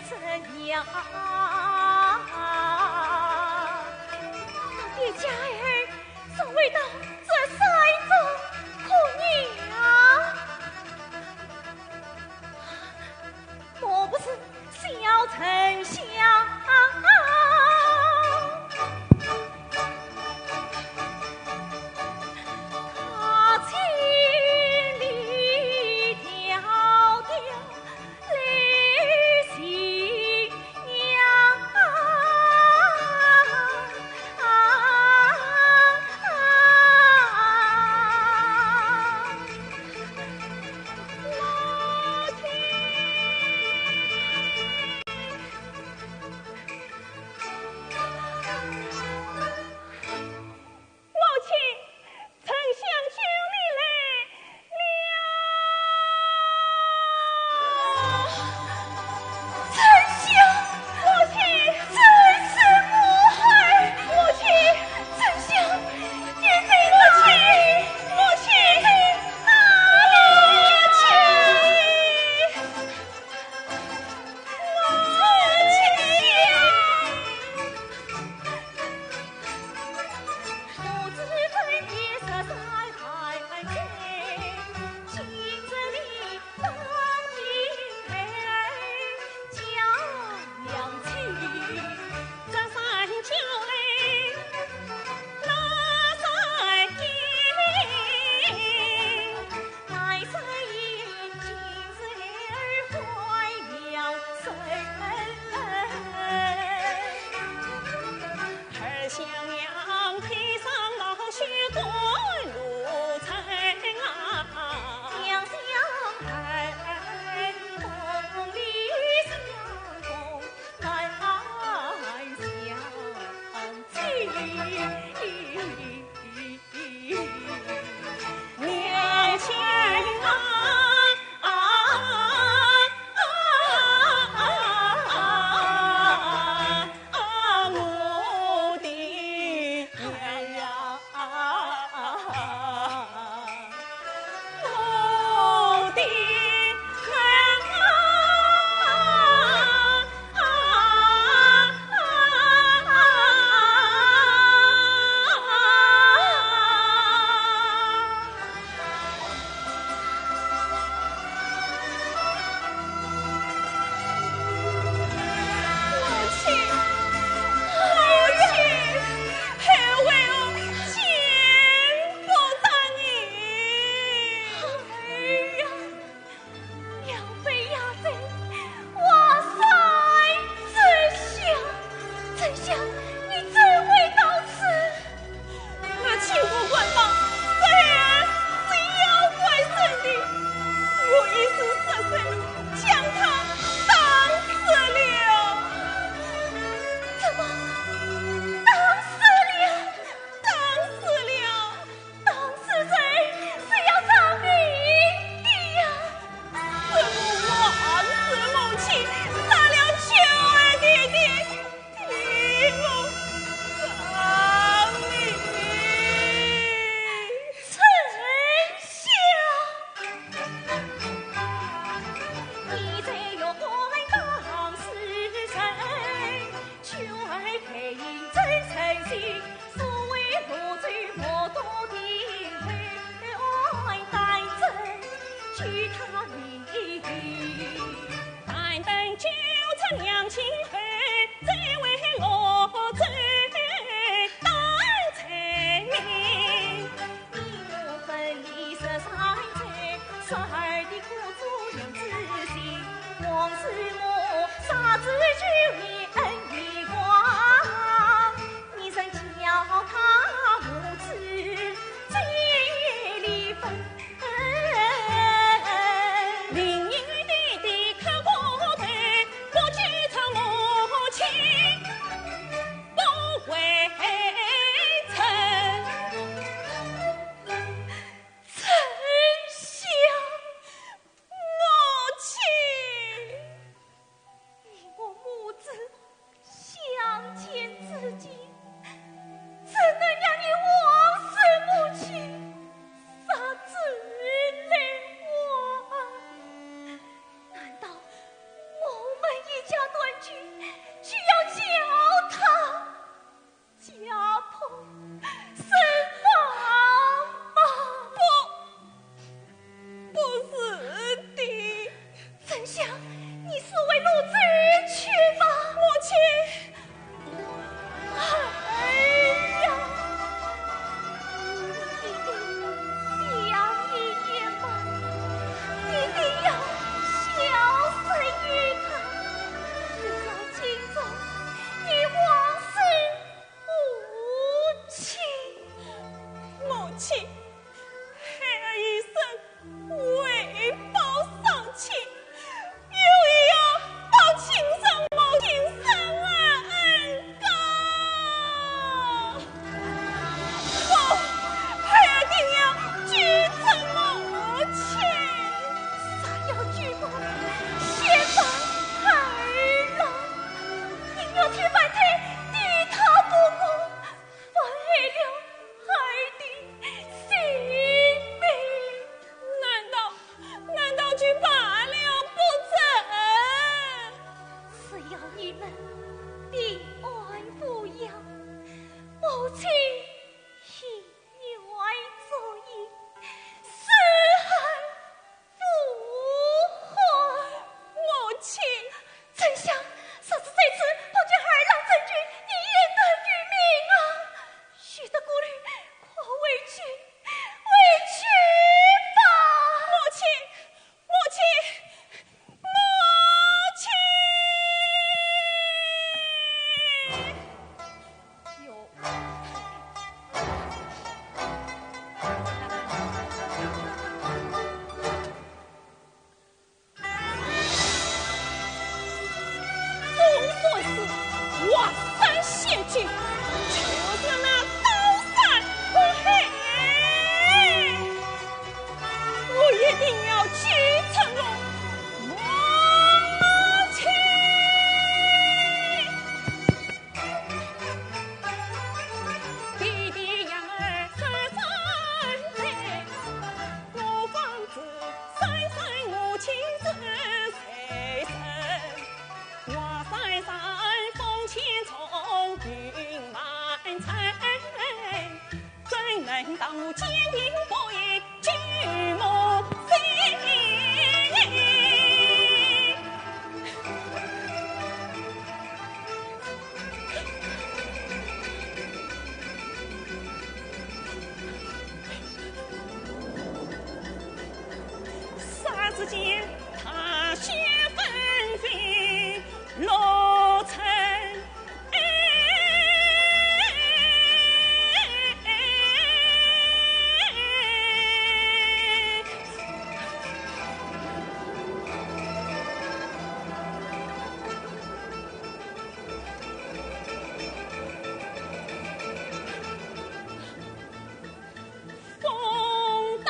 怎样？爹家儿从未到这山中过夜啊？莫不是小丞相？他千里迢迢 母亲，丞相救你来了。丞相，母亲，这是我儿。母亲，丞相，你在哪里？母亲，你在哪里？母亲，母亲。母亲，母亲，后为我见不得你。哎呀，杨妃、杨妃，王妃，丞相，丞相，你怎会到此？ 那清波官方，虽然是妖怪圣地，我一时失手，将他打死了。怎么？打死了？打死了！打死人是要偿命的呀。是我枉死母亲，杀了救儿爹爹。 替我偿命。丞相，你在玉关当世人，救儿太爷真诚心，所为何罪莫多定，为爱担责救他命。 但等九尺娘亲后，再为落罪担罪名。你我分离十三载，十二的苦楚两仔细，王是我杀子救命恩义光，你曾教他母子最离分。就要叫她家破人亡吧。不，不是的。丞相，你速为奴走去吧。母亲。哎呀，你一定想一想吧，你一定要孝顺于她，直到今朝，你还是 无情。母亲，孩儿一生为报丧亲，有意要报亲生母亲生恩高。不，孩儿定要举报母亲。啥要举报？先报二郎。 你要替半天替他不公，妨碍了孩儿的性命。难道，难道就罢了不成？只要你们平安无恙，母亲以 愿做揖，死后复还。母亲。丞相，若是再次碰见二郎真君，你焉得于命啊？休得顾虑，快回去，回去吧。母亲， 母亲，母亲！哟。总算是华山险境，就是那刀山火海。 我一定要去成功。母亲。弟弟养儿十三载，我方知三生母亲是谁人。 华山上风千重云万层，怎能当我坚定不移举目心？霎时间，大雪纷飞， 落成。风刀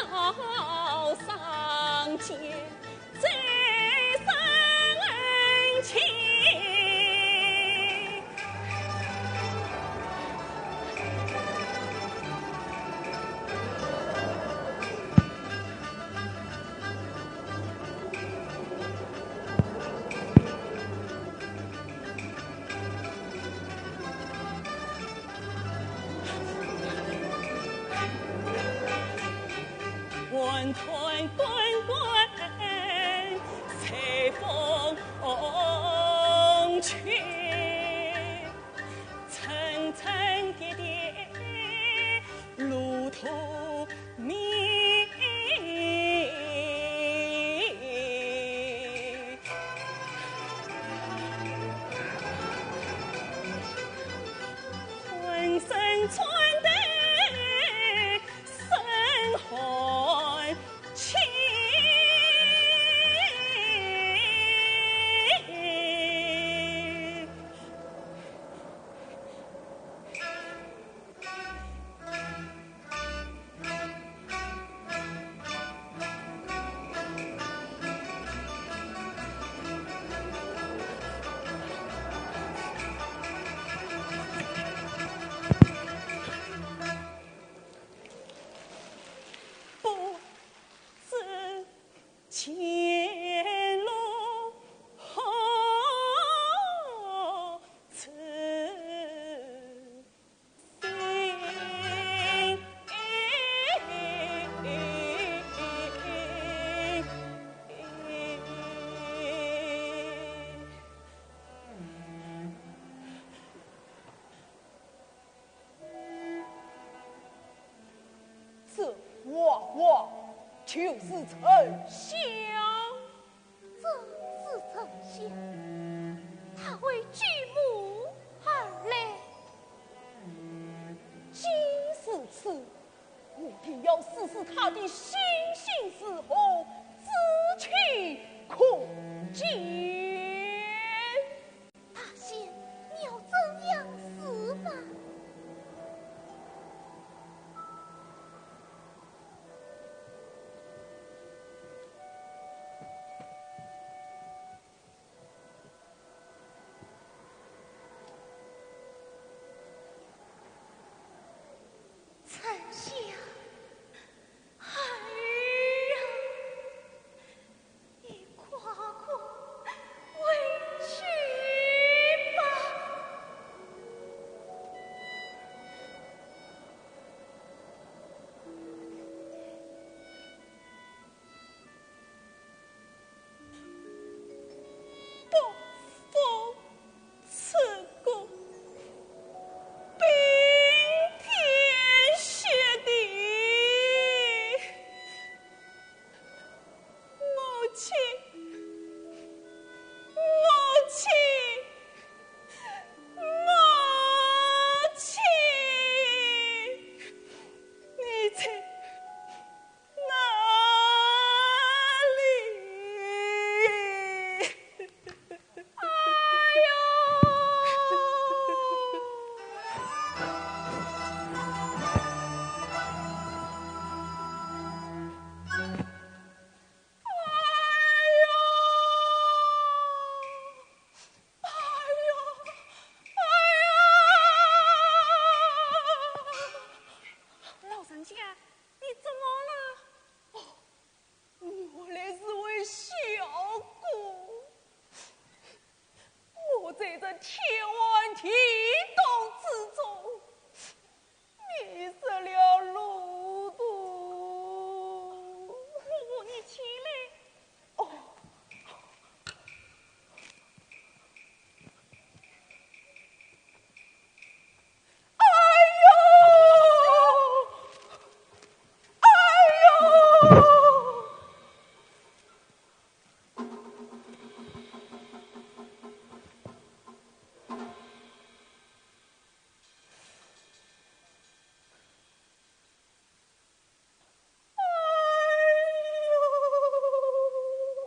上尖， 再生恩情。混沌滚滚，随风去，层层叠叠，路途 迷。浑身穿得身汗气。就是丞相。正是丞相，他为举母而来。既如此，我定要试试他的心性如何，知其可见。大仙，你要怎样试法？ 丞相，孩儿啊，你快快回去吧。 北风刺骨，冰天雪地。母亲，母亲，母亲，你在 哪里？哎呦！哎呦！哎呦！哎呦！老人家，你怎么了？ 哦，原来是位小姑。我在这天昏地暗之中，迷失了路途。我扶你起来。哦。 哎呦！哎呦！哎呦！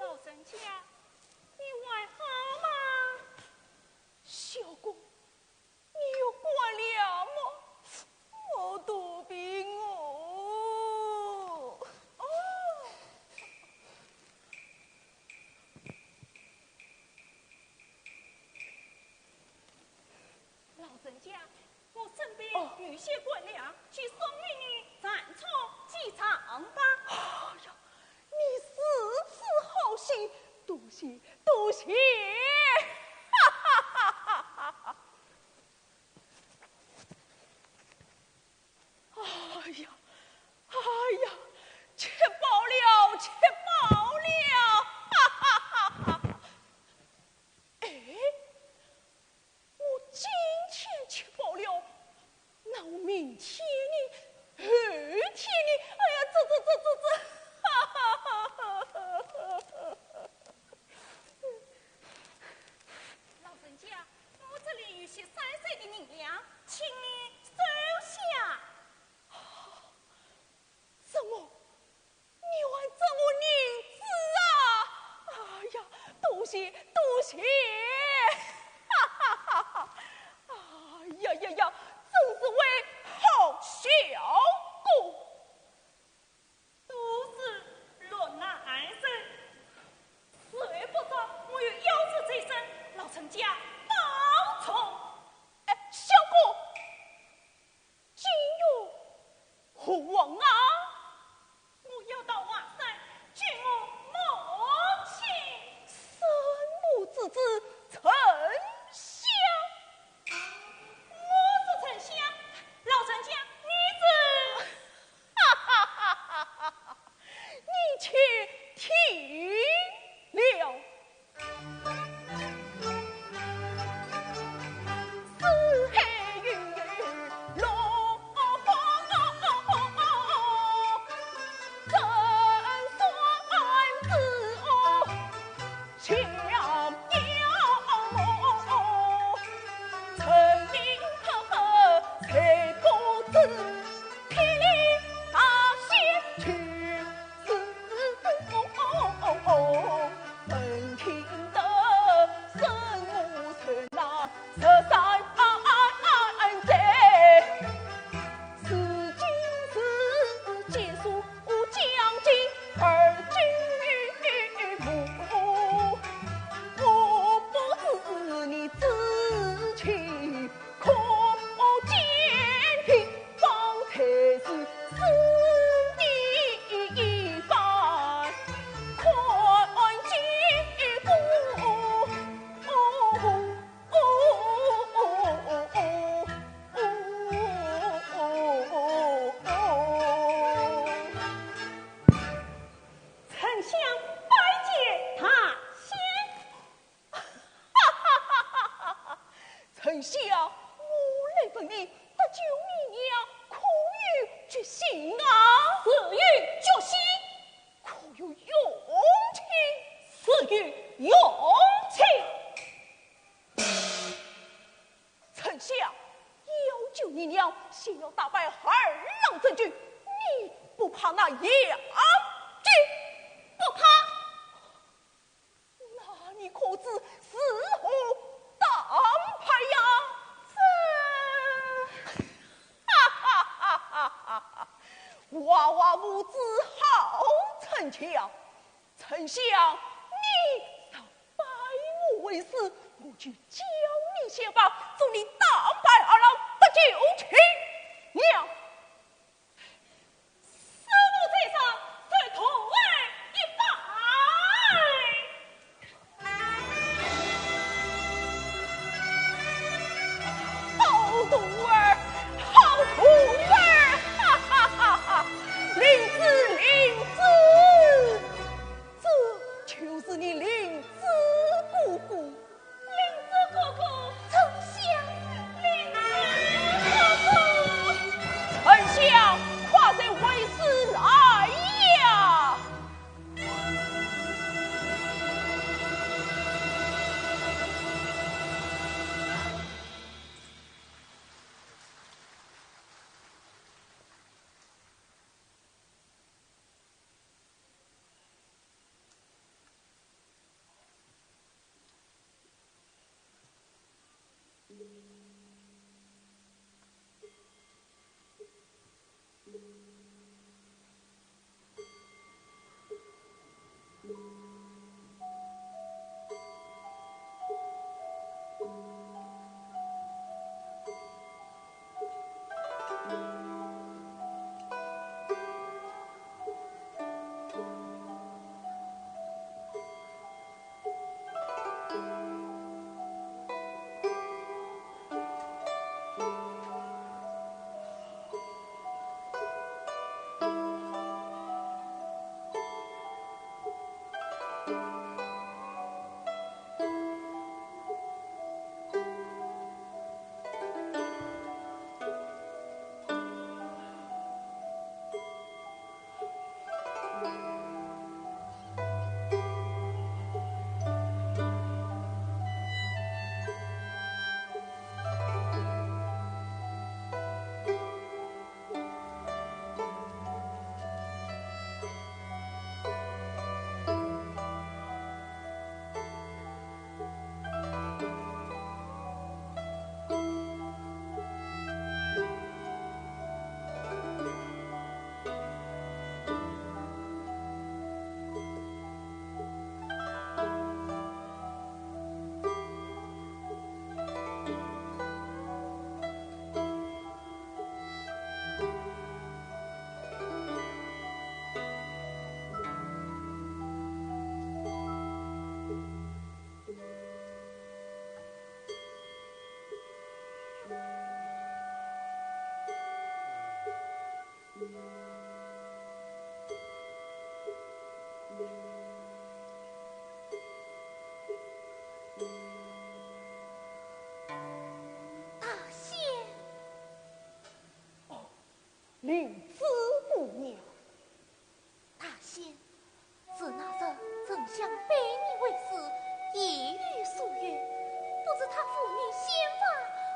老人家，你还好吗？小姑，你又怪了么？我肚皮饿。哦。 老人家，我身边哦。有些干粮，去送与你暂充饥肠吧。哎呀，你如此好心，多谢，多谢。哈哈哈哈哈哈。哎呀，哎呀，吃饱了，吃饱了。哈哈哈哈哈。哎， 我今天吃饱了，那我明天呢？后天呢？哎呀，这，这，这，这，这，哈哈哈哈哈哈！老人家，我这里有些散碎的银两，请你收下。什么？ 你还赠我银子啊？哎呀，多谢，多谢！哈哈哈哈！哎呀呀呀，真是位好小姑。都是落难人，谁不知我有夭折在身，老人家保重。哎，小姑， 今日何往啊？我要到华山见我母亲。生母之子丞相。我是丞相，老人家，你是？哈哈哈哈哈哈！你且听了。丞相，我来问你，搭救你娘可有决心啊？自有决心，可有勇气？自有勇气。丞相，要救你娘，先要打败二郎真君，你不怕那杨坚？不怕。 那你可知如何打败呀？这，哈哈哈哈哈哈！娃娃无知好逞强，丞相，你若拜我为师，我就教你剑法，助你打败二郎，搭救你娘。 师父在上，受徒儿一拜。好徒儿，好徒儿，哈哈哈哈！灵芝，灵芝，这就是你灵芝哥哥。 灵芝哥哥，丞相，灵芝哥哥。丞相，快随为师来呀！大仙。哦，灵芝姑娘。大仙， 自那日丞相拜你为师，言语疏远，不知他父女仙法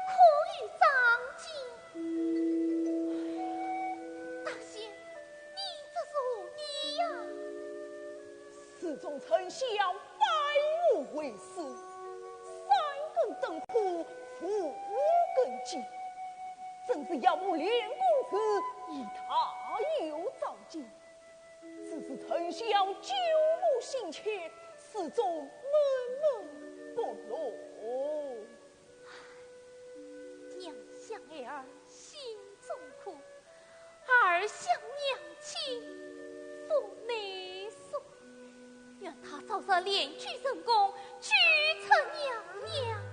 可有长进？大仙，你这是何意呀？自从丞相拜我为师，三更登科，五更进，真是仰慕练功时，以他有长进。 只是丞相救我心切，始终闷闷不乐。娘想儿心中苦，儿想娘亲腹内酸。愿他早日炼气成功，救出娘娘。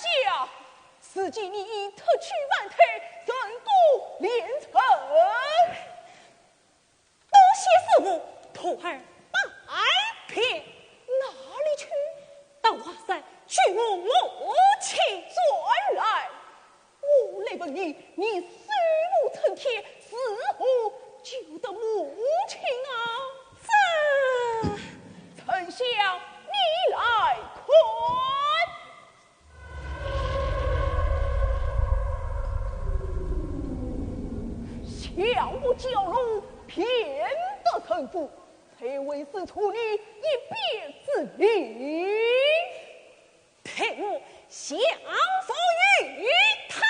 下，如今你已脱去凡胎，成功连城。多谢师父，徒儿拜别。哪里去？到华山去我母亲。转来，我来问你，你手无寸铁，如何救得母亲啊？这……丞相，你来看。 降服蛟龙，便得臣服，谁为师处你一边之名？待我降服于他。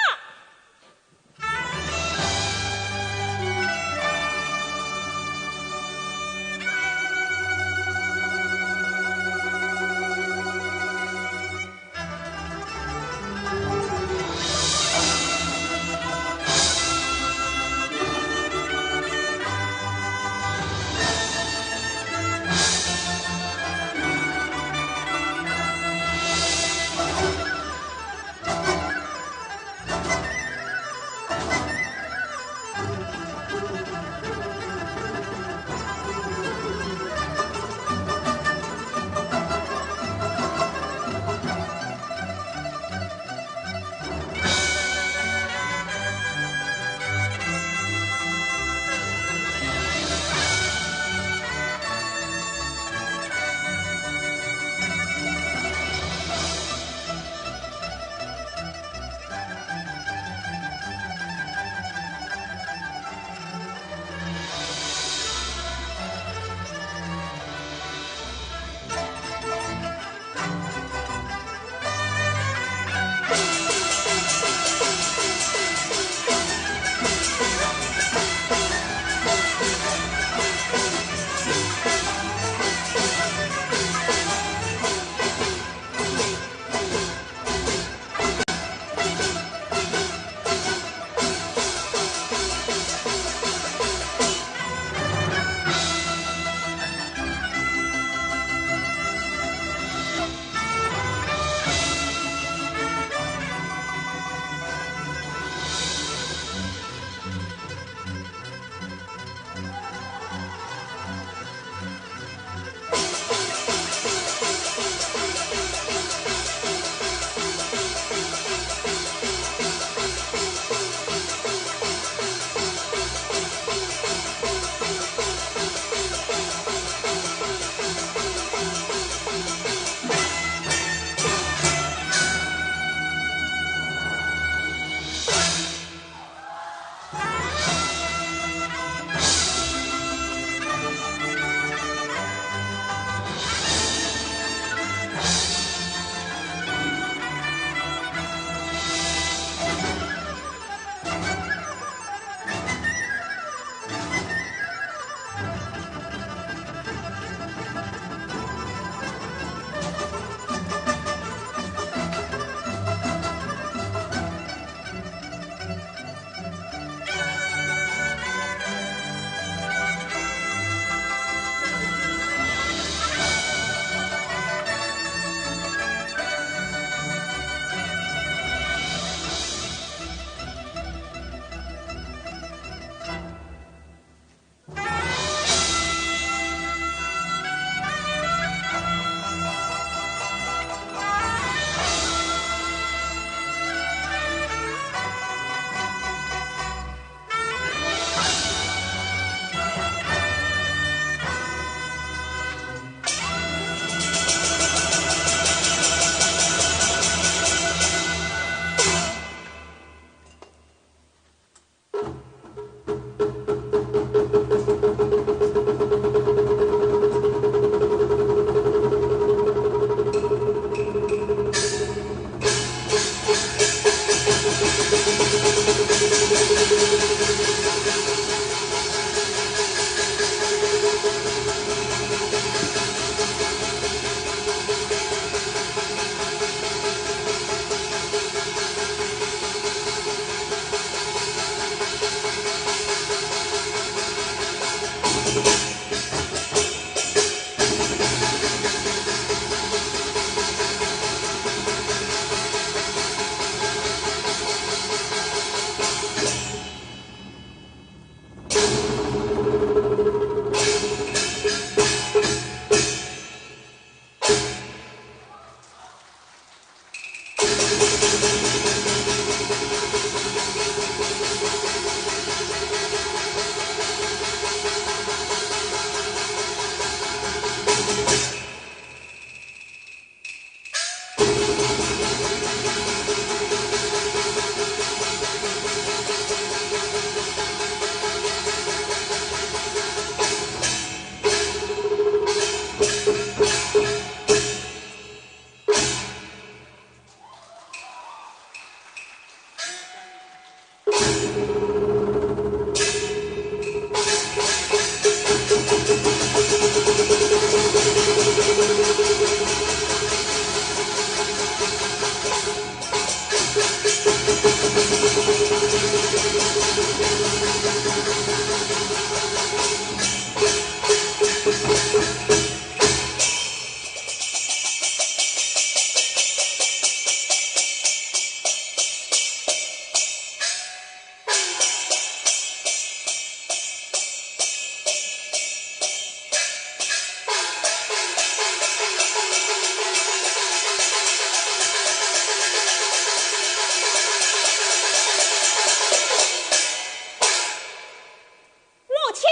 母亲，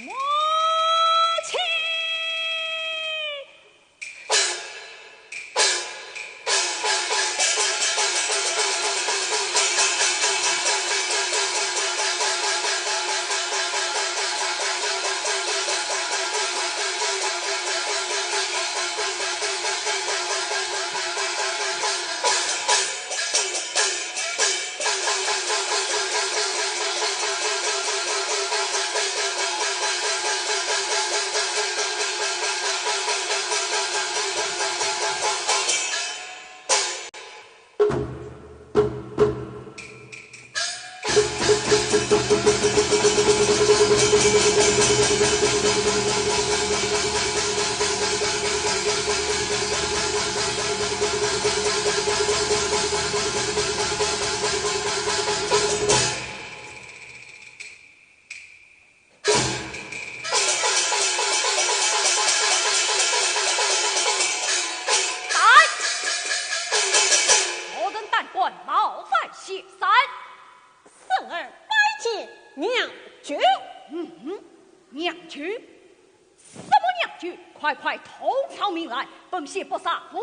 母亲。来，何人胆敢冒犯仙山？孙儿拜见娘舅。嗯，娘舅？什么娘舅？快快通上名来，本县不杀无名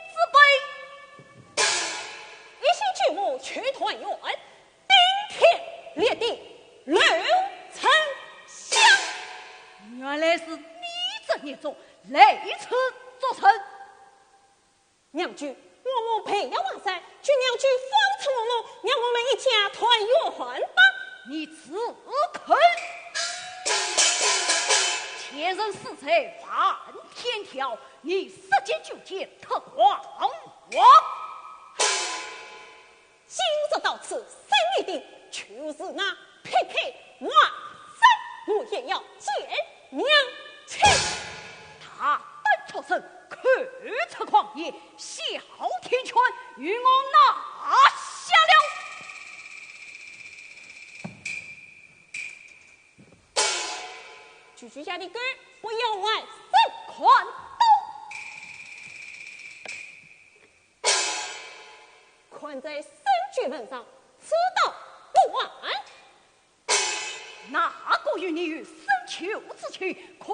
之辈。一心救母求团圆，顶天立地，刘丞相。原来是你这孽种，来此作甚？娘舅，我母病要亡身，求娘舅放出我母，让我们一家团圆吧。你只肯！前人死罪万千条，你舍奸救贱忒狂妄。今日到此，生一定，就是那劈腿万岁，我也要见娘亲。大胆畜生，口出狂言，小天权，与我拿下了！区区一个狗，不要还手。看刀！看在身居门上，此刀不还。哪个与你有深仇之情？看